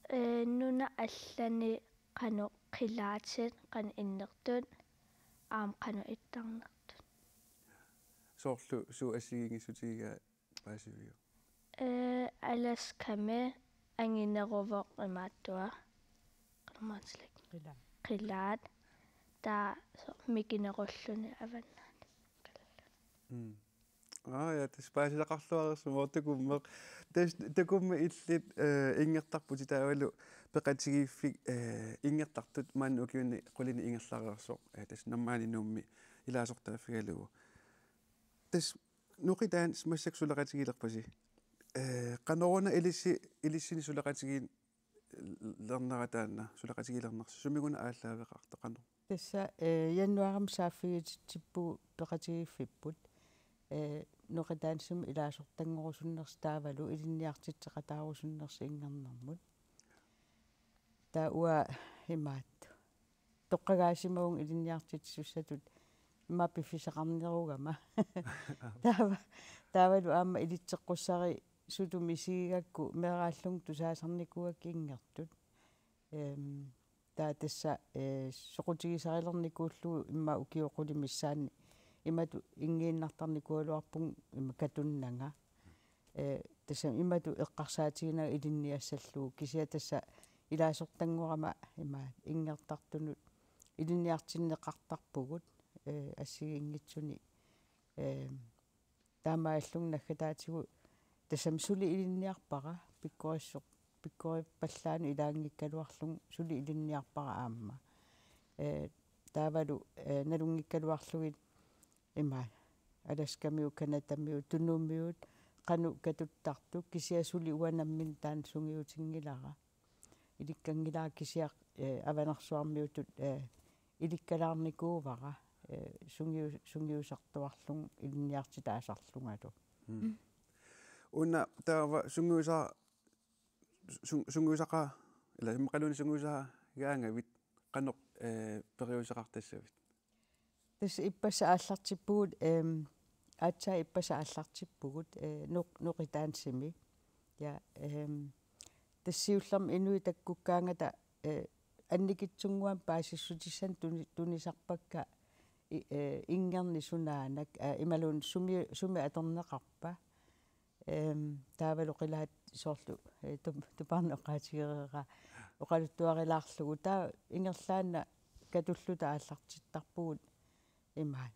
Eh, nunap allani qanoq qilaatit, qanoq innertut, aamma qanoq ittarnertut. Soorlu suut assigiinngissutigigaat paasiviuk? Eh, Alaskami angineruvoq imaattua. Qanormaatilik. Qilaat. Qilaat. Taava soorlu mikinerulluni avannaani. Mm. Aa, ja, tassa paasisaqarluarsimavoq Tukummeq. Tassa Tukummeq illit, eh, inngertarputit taavalu peqatigiiffik, eh, inngertartut maani ukiuni qulini ingerlareersoq, eh, tassa Nammaani Nuummi ilaasortaaffigalugu. Tassa Noqi Dance massakkut suleqatigilerpasi. Eh, qanoruna ilissi, ilissinnut suleqatigilernerata taanna, suleqatigilernersi, sumiguna aallaaveqartoq, qanoq? Tassa, eh, januaarimi saaffigittippugut peqatigiiffipput. Eh, Noqi Dancemi ilaasortanngorusunnersi taavalu ilinniartitseqataarusunnersi inngernermut. Taava uanga imaattoq toqqagaasimavunga ilinniartitsisussatut ima piffissaqarnerugama. Taava, taavalu aamma ilitseqqussarisutut misigigakku meeraallunga tusaasarnikuugakkit inngertut. Ehm, taava tassa, eh, soqutigisarilernikuullugu immaqa ukiut qulit missaanni imatut inngiinnartarnikuugaluarpunga ima katunnanga. Eh, tassa imatut eqqarsaatiginanga ilinniassallugu, kisianni tassa ilaasortanngorama ima inngertartunut ilinniartinneqartarpugut, eh, assigiinngitsuni, eh, taamaallunga naggataatigut tassami suli ilinniarpara pikkorissoq, pikkorippallaanut ilaanngikkaluarlunga suli ilinniarpara aamma. Eh, taavalu, eh, nalunngikkaluarlugit ima Alaskamiut, Canadamiut, Tunumiut, qanoq katuttartut, kisianni suli uanga nammineq taanna sungiutinngilara. Ilikkanngilara kisianni, eh, Avanersuarmiutut, eh, ilikkalaarnikuuara, eh, sungiu-, sungiusartuarlunga ilinniartitaasarlungalu. Mm. Una taava sungiusa-, sun-, sungiusaqa-, ila immaqaluunniit sungiusagaangavit qanoq, eh, periuseqartassavit? Tassa ippassaq aallartippugut, ehm, aatsaat ippassaq aallartippugut, eh, Nuuk-, Nuuk Dancemi. Ja, ehm, tassa siullermik inuit takkukkaangata, eh, annikitsunnguamik paasissutissanik tuni-, tunisarpakka i-, eh, inngerneq sunaanak, eh, imaluunniit sumi, sumi atorneqarpa. Ehm, taavalu qilaat soorlu, eh, tup-, tupaarneq oqaatigereeraa oqaluttuarilaarlugu. Taava ingerlaannaq katulluta aallartittarpugut imaat.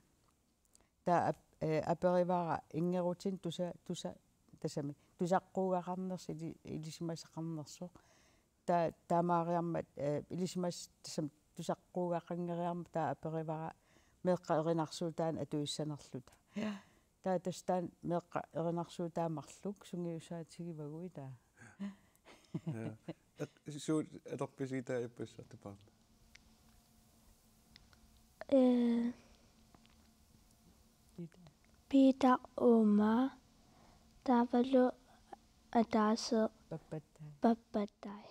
Taava ap-, eh, aperivara inngerutinik tusa-, tusa-, tassami, tusaqquugaqarnersoq ili-, ilisimasaqarnersoq. Ta-, taamaariarmat, eh, ilisimas-, tassami tusaqquugaqanngeriarmat taava aperivara meeqqat erinarsuutaannik atuissanerluta. Ja. Taava tassa taanna meeqqat erinarsuutaat marluk sungiusaatigivagut taava. Ja. At-, suut atorpisi taava ippassaq tupaarneq? Eh, Peter Uma, taavalu ataaseq Pappattaaq. Pappattaaq.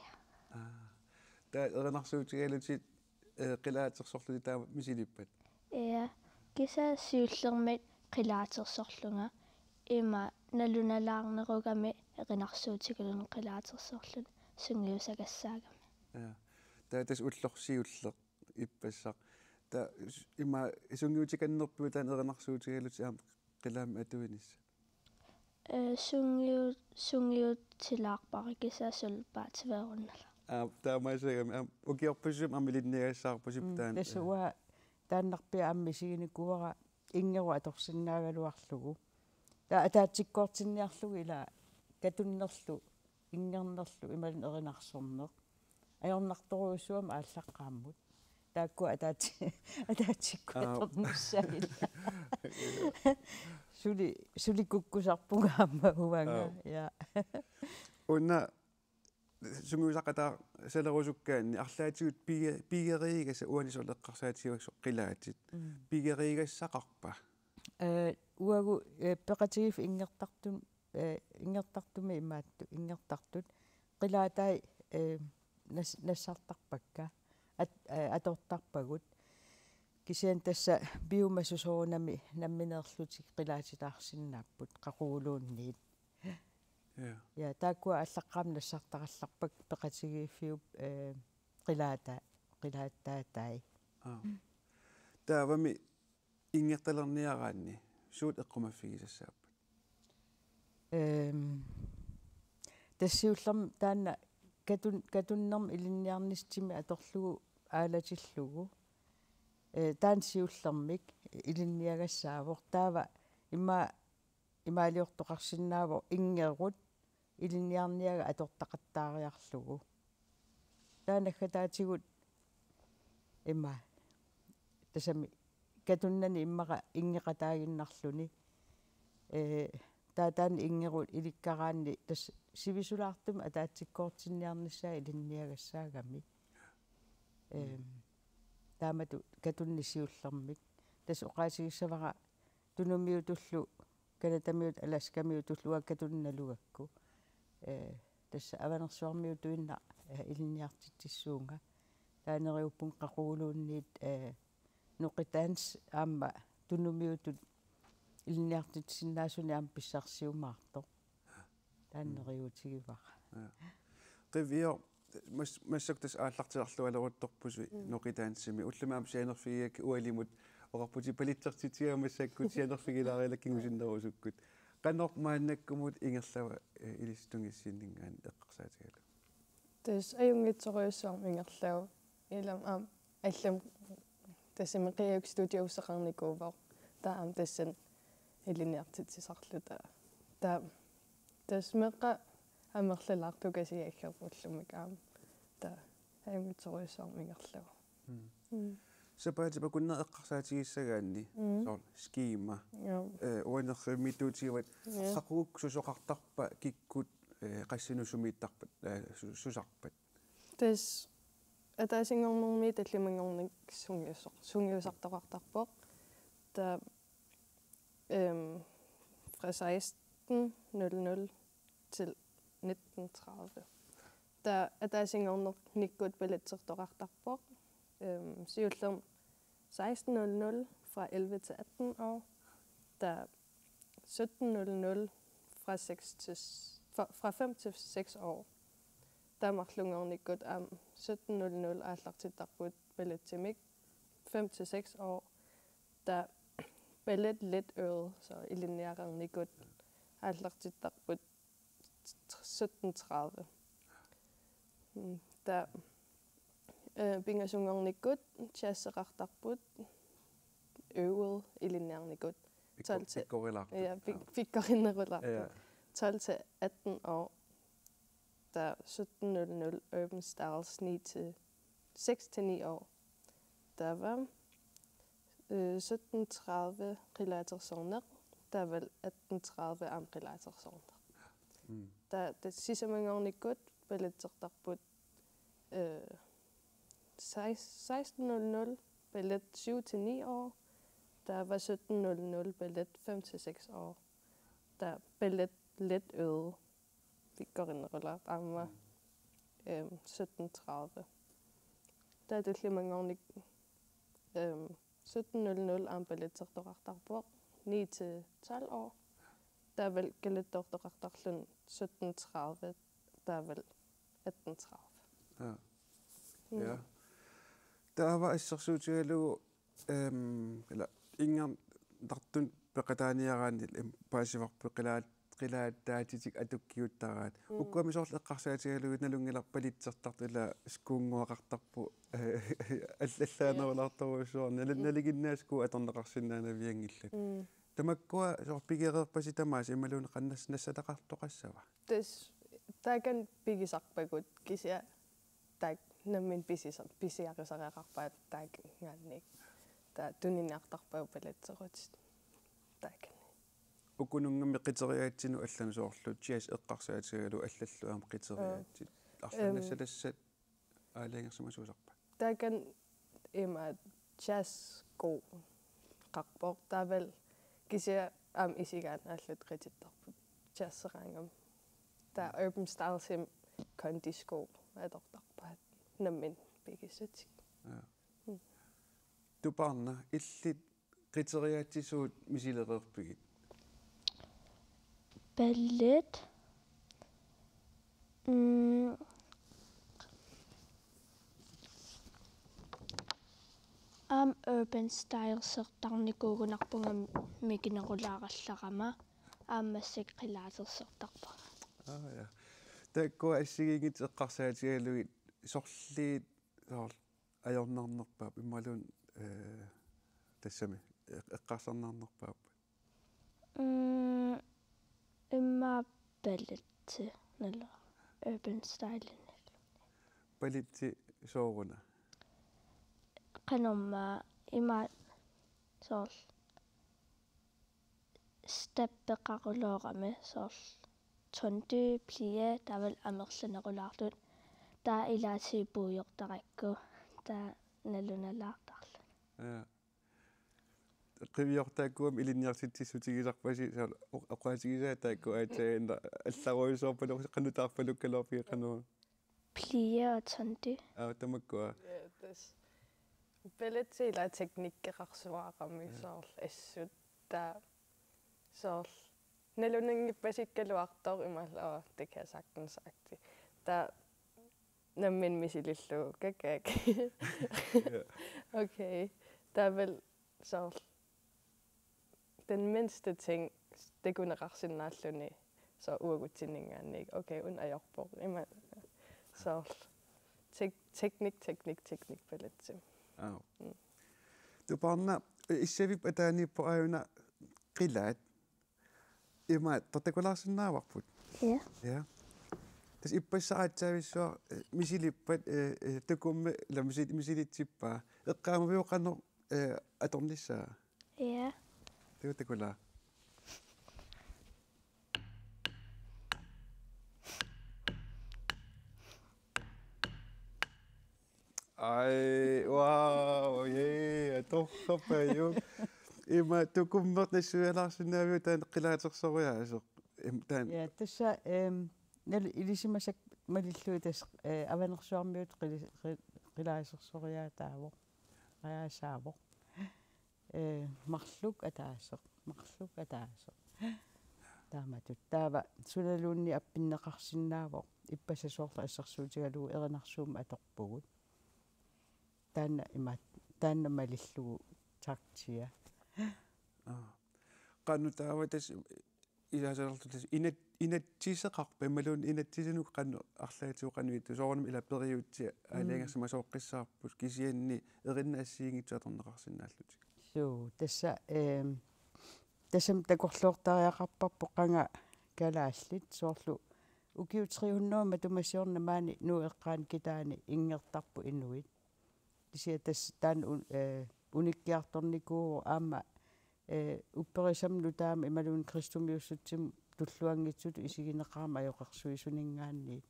Aa. Taava erinarsuutigalutit, eh, qilaatersorlutit taama misilippat? Ja, kisianni siullermik qilaatersorlunga. Ima nalunalaarnerugami erinarsuutigaluni qilaatersorluni sungiusagassaagami. Ja. Taava tassa ulloq siulleq ippassaq. Taava s-, ima sungiutikannerpiuk taanna erinarsuutigalutit aamma qilaammi atuinissat? Eh, sungiu-, sungiutilaarpara kisianni suli paatsiveerunnala. Aa, taamaasillunga, aa, ukiorpassuit aamma ilinniagassaarpasippoq. Mm, taanna, tassa eh, uanga taannarpiaq aamma misiginikuuara inngerut atorsinnaagaluarlugu. Taava ataatsikkoortinniarlugu ila katunnerlu, inngernerlu, imaluunniit erinarsorneq. Ajornartorujussuuvoq aallaqqaammut. Taakkua ataatsi-, ataatsikkuatornissaat ila. Suli, suli kukkusarpunga aamma uanga. Aap. Ja. Una sungiusaqataassalerusukkaanni arlaatigut pige-, pigeriigassat uani soorlu eqqarsaatigivakkit soorlu qilaatit. Mm. Pigeriigassaqarpa? Eh, uagut, eh, peqatigiiffik inngertartun-, eh, inngertartumi imaattoq, inngertartut. Qilaatai, eh, nas-, nassartarpakka. At-, eh, atortarpagut. Kisianni tassa piumasut soorunami nammineerlutik qilaatitaarsinnaapput, qaquguluunniit. Ja. Ja, taakkua aallaqqaammut nassartarallarpakka peqatigiiffiup, eh, qilaata-, qilaataatai. Aa. Taavami inngertalerniaraanni suut eqqumaffigisassaapput? Ehm, tassa siullermik taanna katun-, katunnermik ilinniarnissaq timi atorlugu aalatillugu. Eh, taanna siullermik ilinniagassaavoq. Taava ima-, imaaliortoqarsinnaavoq inngerut ilinniarniagaa atortaqattaariarlugu. Taava naggataatigut ima tassami katunnani immaqa inngeqataaginnarluni. Eh, taava taanna inngerut ilikkaraanni tassa sivisulaartumik ataatsikkoortinniarnissaa ilinniagassaagami. Ehm, taamatut katunneq siullermik. Tassa oqaatigissavara Tunumiutullu, Canadamiut, Alaskamiutullu uanga katunneq nalugakku. Eh, tassa Avanersuarmiutuinnaq, eh, ilinniartitsissuunga. Taava neriuppunga qaquguluunniit, eh, Nuuk Dance aamma Tunumiutut ilinniartitsisinnaasunik aamma pissarsiumaartoq. Taanna neriuutigivara. Ja. Qiviaq, mas-, massakkut tassa aallartilaarlualeruttorpusi. Mm. Nuuk Dancemi. Ullumi aamma sianerfigigakkit ualimut oqarputit palitsertitsiga massakkut sianerfigilaarilakkit kingusinnerusukkut. Qanoq maannakkumut ingerlava, eh, ilissi tungissiinninngaanniit eqqarsaatigalugu? Tassa ajunngitsorujussuarmik ingerlavoq. Ilami aamma allamik tassami Qiajuk studiussaqarnikuuvoq. Taava aamma tassani ilinniartitsisarluta. Taava tassa meeqqat amerlalaartukasiat aggerput ullumikkut aamma. Taava ajunngitsorujussuarmik ingerlavoq. Mm. Mm. Sapaatip akunneri eqqarsaatigissagaanni, mm, soorlu skema. Ja. Eh, uanerfimmiittuutigivat, ja, qaqugu susoqartarpa kikkut, eh, qassinut sumiittarpat, eh, su-, susarpat. Tassa ataasinngornermi tallimanngornermi sungiusoq-, sungiusartoqartarpoq. Taava, ehm, fra seksten nul nul til nitten tredive. Taava ataasinngornernikkut billetsertoqartarpoq. Ehm, siullermik seksten nul nul fra elleve til atten år. Taava sytten nul nul fra seks til s-, fra, fra fem til seks år. Taava marlunngornikkut aamma sytten nul nul aallartittarput billetsimik fem til seks år. Taava billet lidt øget, så ilinniarnikkut aallartittarput sytten tredive. Mm, taava, eh, pingasunngornikkut jazzeqartarput øget ilinniarnikkut. Pikko-, tolv til, pikkorilaarput. Ja, pik-, pikkorinnerulaarput. Ja. Tolv til atten år. Taava sytten nul nul Urban Styles ni til, seks til ni år. Taava, øh, sytten tredive qilaatersorneq, taavalu atten tredive aamma qilaatersorneq. Mm. Taava, taava sisamanngornikkut billetsertarput, øh, seks-, seksten nul nul billet syv til ni år, taava sytten nul nul billet fem til seks år, taava billet lidt øget pikkorinnerulaarpoq aamma, øhm, sytten tredive. Taava tallimanngornikkut, øhm, sytten nul nul aamma billetsertoqartarpoq ni til tolv år. Taavalu kalattoortoqartarluni sytten tredive, taavalu atten tredive. Ja. Mm. Ja. Taava assersuutigalugu, øhm, ila inngernartun peqataaniaraanni, øhm, paasivarput qilaat-, qilaattaatitik atukkiuttaraat. Mm. Ukkuami soorlu eqqarsaatigalugit nalunngilarput billetsertartut ila skuunnguaqartarput, all-, allaanerulaartorujussuarnik. Nal-, mm, nalinginnaasut skuut atorneqarsinnaanavianngillat. Mm. Tamakkua soorlu pigereerpasi tamaasa imaluunniit qanoq nas-, nassataqartoqassava? Tassa taakani pigisarpagut kisianni taakku nammineq pisisa-, pisiarisariaqarpaat taakanngaanniit. Taava tuniniartarpagut billetserutit taakani. Ukununnga qiteriaatsinut allanut soorlu jazz eqqarsaatigalugu allallu aamma qiteriaatsit. Mm. Arlaannassalassat aalajangersimasuusarpat? Taakani ima jazz-skuuqarpoq taavalu kisianni aamma isigaanni allatut qitittarput jazzeraangama. Taava Urban Stylesimi kondisko atortarpaat nammineq pigissatik. Ja. Mm. Tupaarna, illit qiteriaatsisuut misilereerpigit? Ballet. Mm. Aamma Urban Stylesertarnikuugunarpunga mikinerulaarallaraangat. Aamma massakkut qilaatersortarpunga. Aa, ja. Taakkua assigiinngitsut eqqarsaatigalugit sorliit soorlu ajornarnerpaap imaluunniit, eh, tassami eq-, eqqarsarnarnerpaap? Mm, immaqa balletti nalunaq Urban Stylenik. Balletti sooruna? Qanormaa ima soorlu steppeqarulorami soorlu tondue, plie taavalu amerlanerulaartut. Taava ilaatigut puigortarakku taava nalunalaartarluni. Ja. Qiviartaakkuami ilinniartitsissutigisarpasi soorlu oq-, oqaatigisaa taakku aatsaannguaq allarujussuarpaluk qanoq taarpalukkaluarpigit qanoq? Plie og tondue. Aa, tamakkua. Ja, tassa. Balletti ila teknikkeqarsuarami, ja, soorlu assut taava soorlu nalunanngippasikkaluartoq imaluunniit, "Åh, det kan jeg sagtens," agtig. Taava nammineq misilillugu, "Kak, kak." Ja. Okay. Taavalu soorlu den mindste ting takuneqarsinnaalluni soorlu uagutsinninngaanniit. Okay, una ajorpoq. Ima soorlu tek-, teknik, teknik, teknik ballettimi. Aa. Mm. Tupaarna, Issavip ataaniippoq aajuna qilaat. Ima, tortakulaarsinnaavarput? Ja. Ja. Tassa ippassaq aatsaavissuaq, eh, misilippat, eh, eh, Tukummi, ila misi-, misilitsippaa. Eqqaamaviuk qanoq, eh, atornissaa? Ja. Takuuk takulaa. Ai, wow, yeah, torrapaju. Ima Tukummeq nassuialaarsinnaaviuk taanna qilaatersoriaaseq? Im-, taanna. Ja, tassa, ehm, nal-, ilisimasakka malillugit tassa, eh, Avanersuarmiut qili-, qi-, qilaasersoriaataavoq. Qajaasaavoq. Eh, marluk ataaseq, marluk ataaseq. Taamatut. Taava sunaluunniit appinneqarsinnaavoq. Ippassaq soorlu assersuutigalugu erinarsuummik atorpugut. Taanna imaat, taanna malillugu taktia. Aa. Qanoq taava tassa ilaasalerlutit tassa inat-, inatsiseqarpa imaluunniit inatsisinut qanoq arlaatigut qanoq ittoq soorunami ila periutsit aalajangersimasooqqissaarput kisianni erinnat assigiinngitsut atorneqarsinnaallutik. Suu, tassa, ehm, tassami takorloortariaqarparput qanga kalaallit soorlu ukiut tre hundrede matuma siorna maani Nuup eqqaani Kitaani inngertarput inuit. Kisianni tassa taanna un-, eh, unikkiartornikuuvoq aamma, eh, upperisamut nutaamut imaluunniit kristumiussutsimut tulluanngitsutut isigineqarmat ajoqersuisuninngaanniit.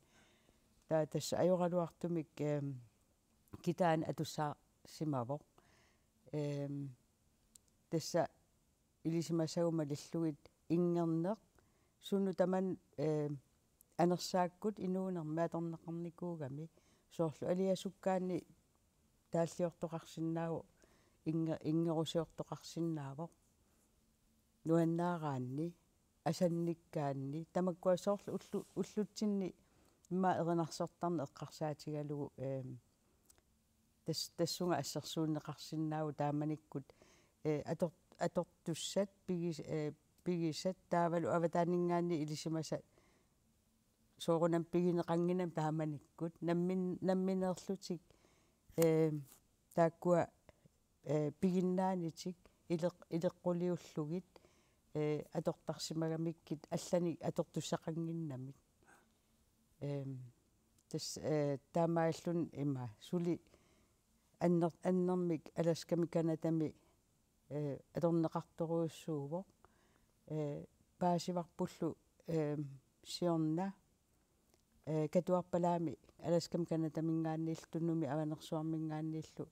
Taava tassa ajoraluartumik, ehm, Kitaani atussaarsimavoq. Ehm, tassa ilisimasagut malillugit inngerneq sunut tamanut, eh, anersaakkut inuunermi atorneqarnikuugami soorlu aliasukkaanni taalliortoqarsinnaavoq innge-, inngerusiortoqarsinnaavoq nuannaaraanni asannikkaanni tamakkua soorlu ullu-, ullutsinni immaqa erinarsortarneq eqqarsaatigalugu, ehm, tas-, tassunga assersuunneqarsinnaavoq taamanikkut, eh, ator-, atortussat pigis-, eh, pigisat taavalu avataaninngaanniit ilisimasat soorunami pigineqannginnami taamanikkut nammin-, nammineerlutik, eh, taakkua, eh, piginnaanitik ileq-, ileqquliullugit, eh, atortarsimagamikkit allanik atortussaqannginnamik. Ehm, tassa, eh, taamaalilluni ima suli anner-, annermik Alaskami Canadami, eh, atorneqartorujussuuvoq. Eh, paasivarpullu, eh, siorna, eh, Katuarpalaami Alaskami Canadaminngaanniillu Tunumi Avanersuarminngaanniillu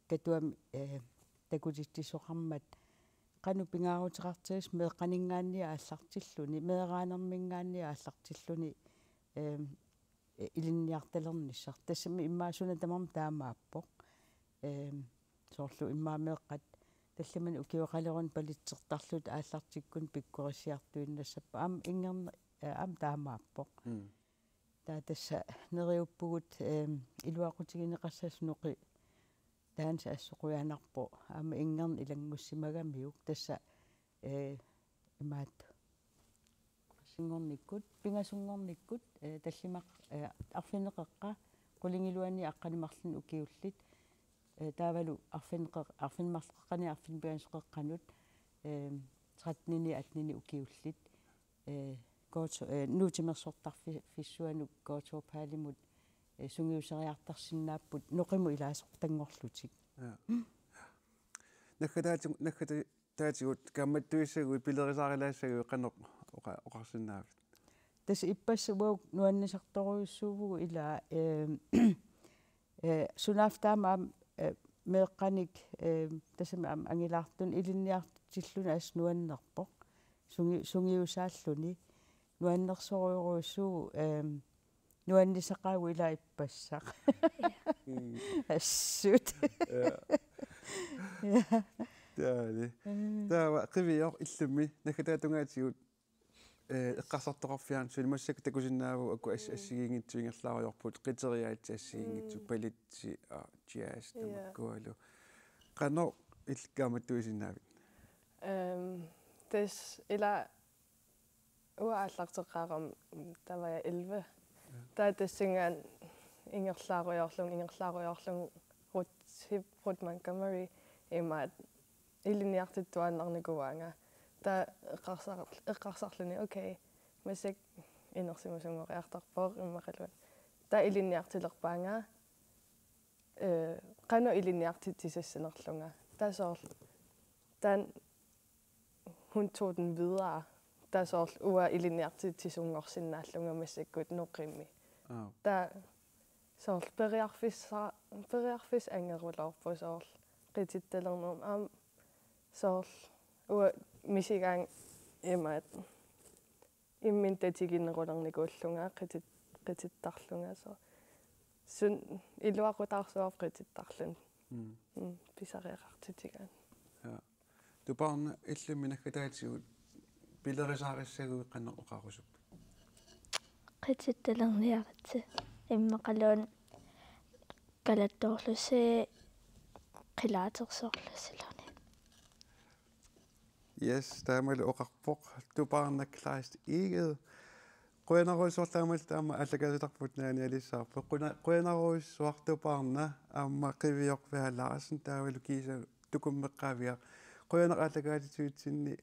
Katuami, eh, takutitsisoqarmat qanoq pingaaruteqartigisoq meeqqaninngaanniit aallartilluni, meeraanerminngaanniit aallartilluni, ehm, eh, ilinniartalernissaq. Tassami immaqa suna tamarmi taamaappoq. Ehm, soorlu immaqa meeqqat tallimanik ukioqaleruni palitsertarlutik aallartikkunik pikkorissiartuinnassappat. Aamma inngerne-, eh, aamma taamaappoq. Mm. Taava tassa neriuppugut, ehm, iluaqutigineqassasoq Noqi taanna assut qujanarpoq. Aamma inngerneq ilanngussimagamiuk. Tassa, eh, imaattoq. Qassinngornikkut, pingasunngornikkut, eh, tallimaq, eh, arfineq-qeqqa, qulingiluani aqqaneq-marlunut ukiullit, eh, taavalu arfineq-, arfineq-marluk-qeqqani arfineq-pingasut-qeqqanut, eh, tretteninik attenik ukiullit, eh, Goto-, eh, Nuup Timersortarfi-, fissuanut Goto Palimut, eh, sungiuseriartarsinnaapput Noqimut ilaasortanngorlutik. Ja. Naggataati-, naggata-, taatigut kaammattuissaguit pilerisaarilaassaguit qanoq oqa-, oqarsinnaavit? Tassa ippassaq uagut nuannisartorujussuuvugut ilaa, eh, eh, sunaaffa taama aamma, eh, meeqqanik, eh, tassami aamma angilaartunik ilinniartilluni assut nuannerpoq. Sungi-, sungiusaalluni. Nuannersorujorujussuuvoq, eh, nuannisaqaagut ilaa ippassaq. Mm. Assut. Ja. Ja. Taali. Mm. Taava Qivioq, illimmi naggataatungaatigut, eh, eqqarsartoqarfianut suli massakkut takusinnaavugut uku as-, mm, assigiinngitsut ingerlaarujoorput, qiteriaatsit assigiinngitsut, mm, palitsi, aa, jazz, ja, tamakkualu. Qanoq illit kaammattuisinnaavit? Ehm, tassa ilaa uanga aallarteqqaarama taava elleve. Ja. Taava tassanngaanniit ingerlaarujoorlunga, ingerlaarujoorlunga Ruth, Ruth Montgomery imaattoq ilinniartittuaannarnikuuaanga. Taava eqqarsar-, eqqarsarluni, okay, massakkut inersimasunngoriartorpoq immaqaluunniit. Taava ilinniartilerpaanga, eh, qanoq ilinniartitsisassanerlunga. Taava soorlu, taanna hun tog den videre. Taava soorlu uanga ilinniartitsisunngorsinnaallunga massakkut Nuukkiimmi. Aa. Taava soorlu periarfissa-, periarfissaq angeruloorpoq soorlu qitittalernermut aamma soorlu uanga misigaanga imaattoq imminut tatiginnerulernikuullunga qitit-, qitittarlunga soorlu. Suna iluaqutaarsuarput qitittarluni. Mm. Mm, pisariaqartitigaanni. Ja. Tupaarnaq illimmi naggataatigut pilerisaarissaguit qanoq oqarusuppit? Qitittalerniaritsi immaqaluunniit kalattoorlusi qilaatersoorlusiluni. Yes, taamalu oqarpoq Tupaarnaq Kleist Egede. Qujanarujussuaq taamalu taama aallakaatitarput naanialissavarput. Quna-, qujanarujussuaq Tupaarnaq aamma Qiviorpiaq Larsen taavalu kiisa Tukummeqqaaviaq. Qujanaq aallakaatitsivitsinni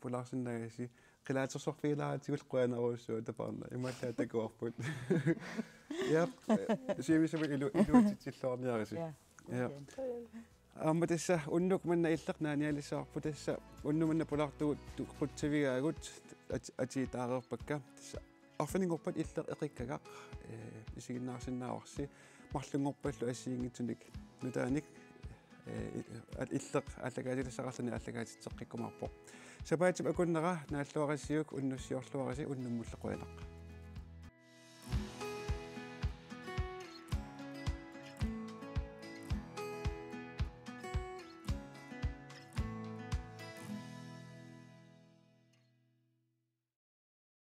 pulaarsinnaagasi. Qilaatersorfigilaaratsigu qujanarujussuaq Tupaarnaq. Imaallaat takuarput. Ja, eh, siamissami ilu-, iluatsitsilluarniarisi. Ja. Ja. Okay. Aamma tassa unnuk manna Illeq naanialissavarput, tassa unnuk manna pulaartugut tu-, qutsavigaagut at-, atiitaareerpakka. Tassa arfininngorpat Illeq eqikkagaq, eh, isiginnaarsinnaavarsi marlunngorpallu assigiinngitsunik nutaanik, eh, at-, Illeq aallakaatitassaqarluni aallakaatitseqqikkumaarpoq. Sapaatip akunnera naalluarisiuk unnussiorluarisi unnummullu qujanaq.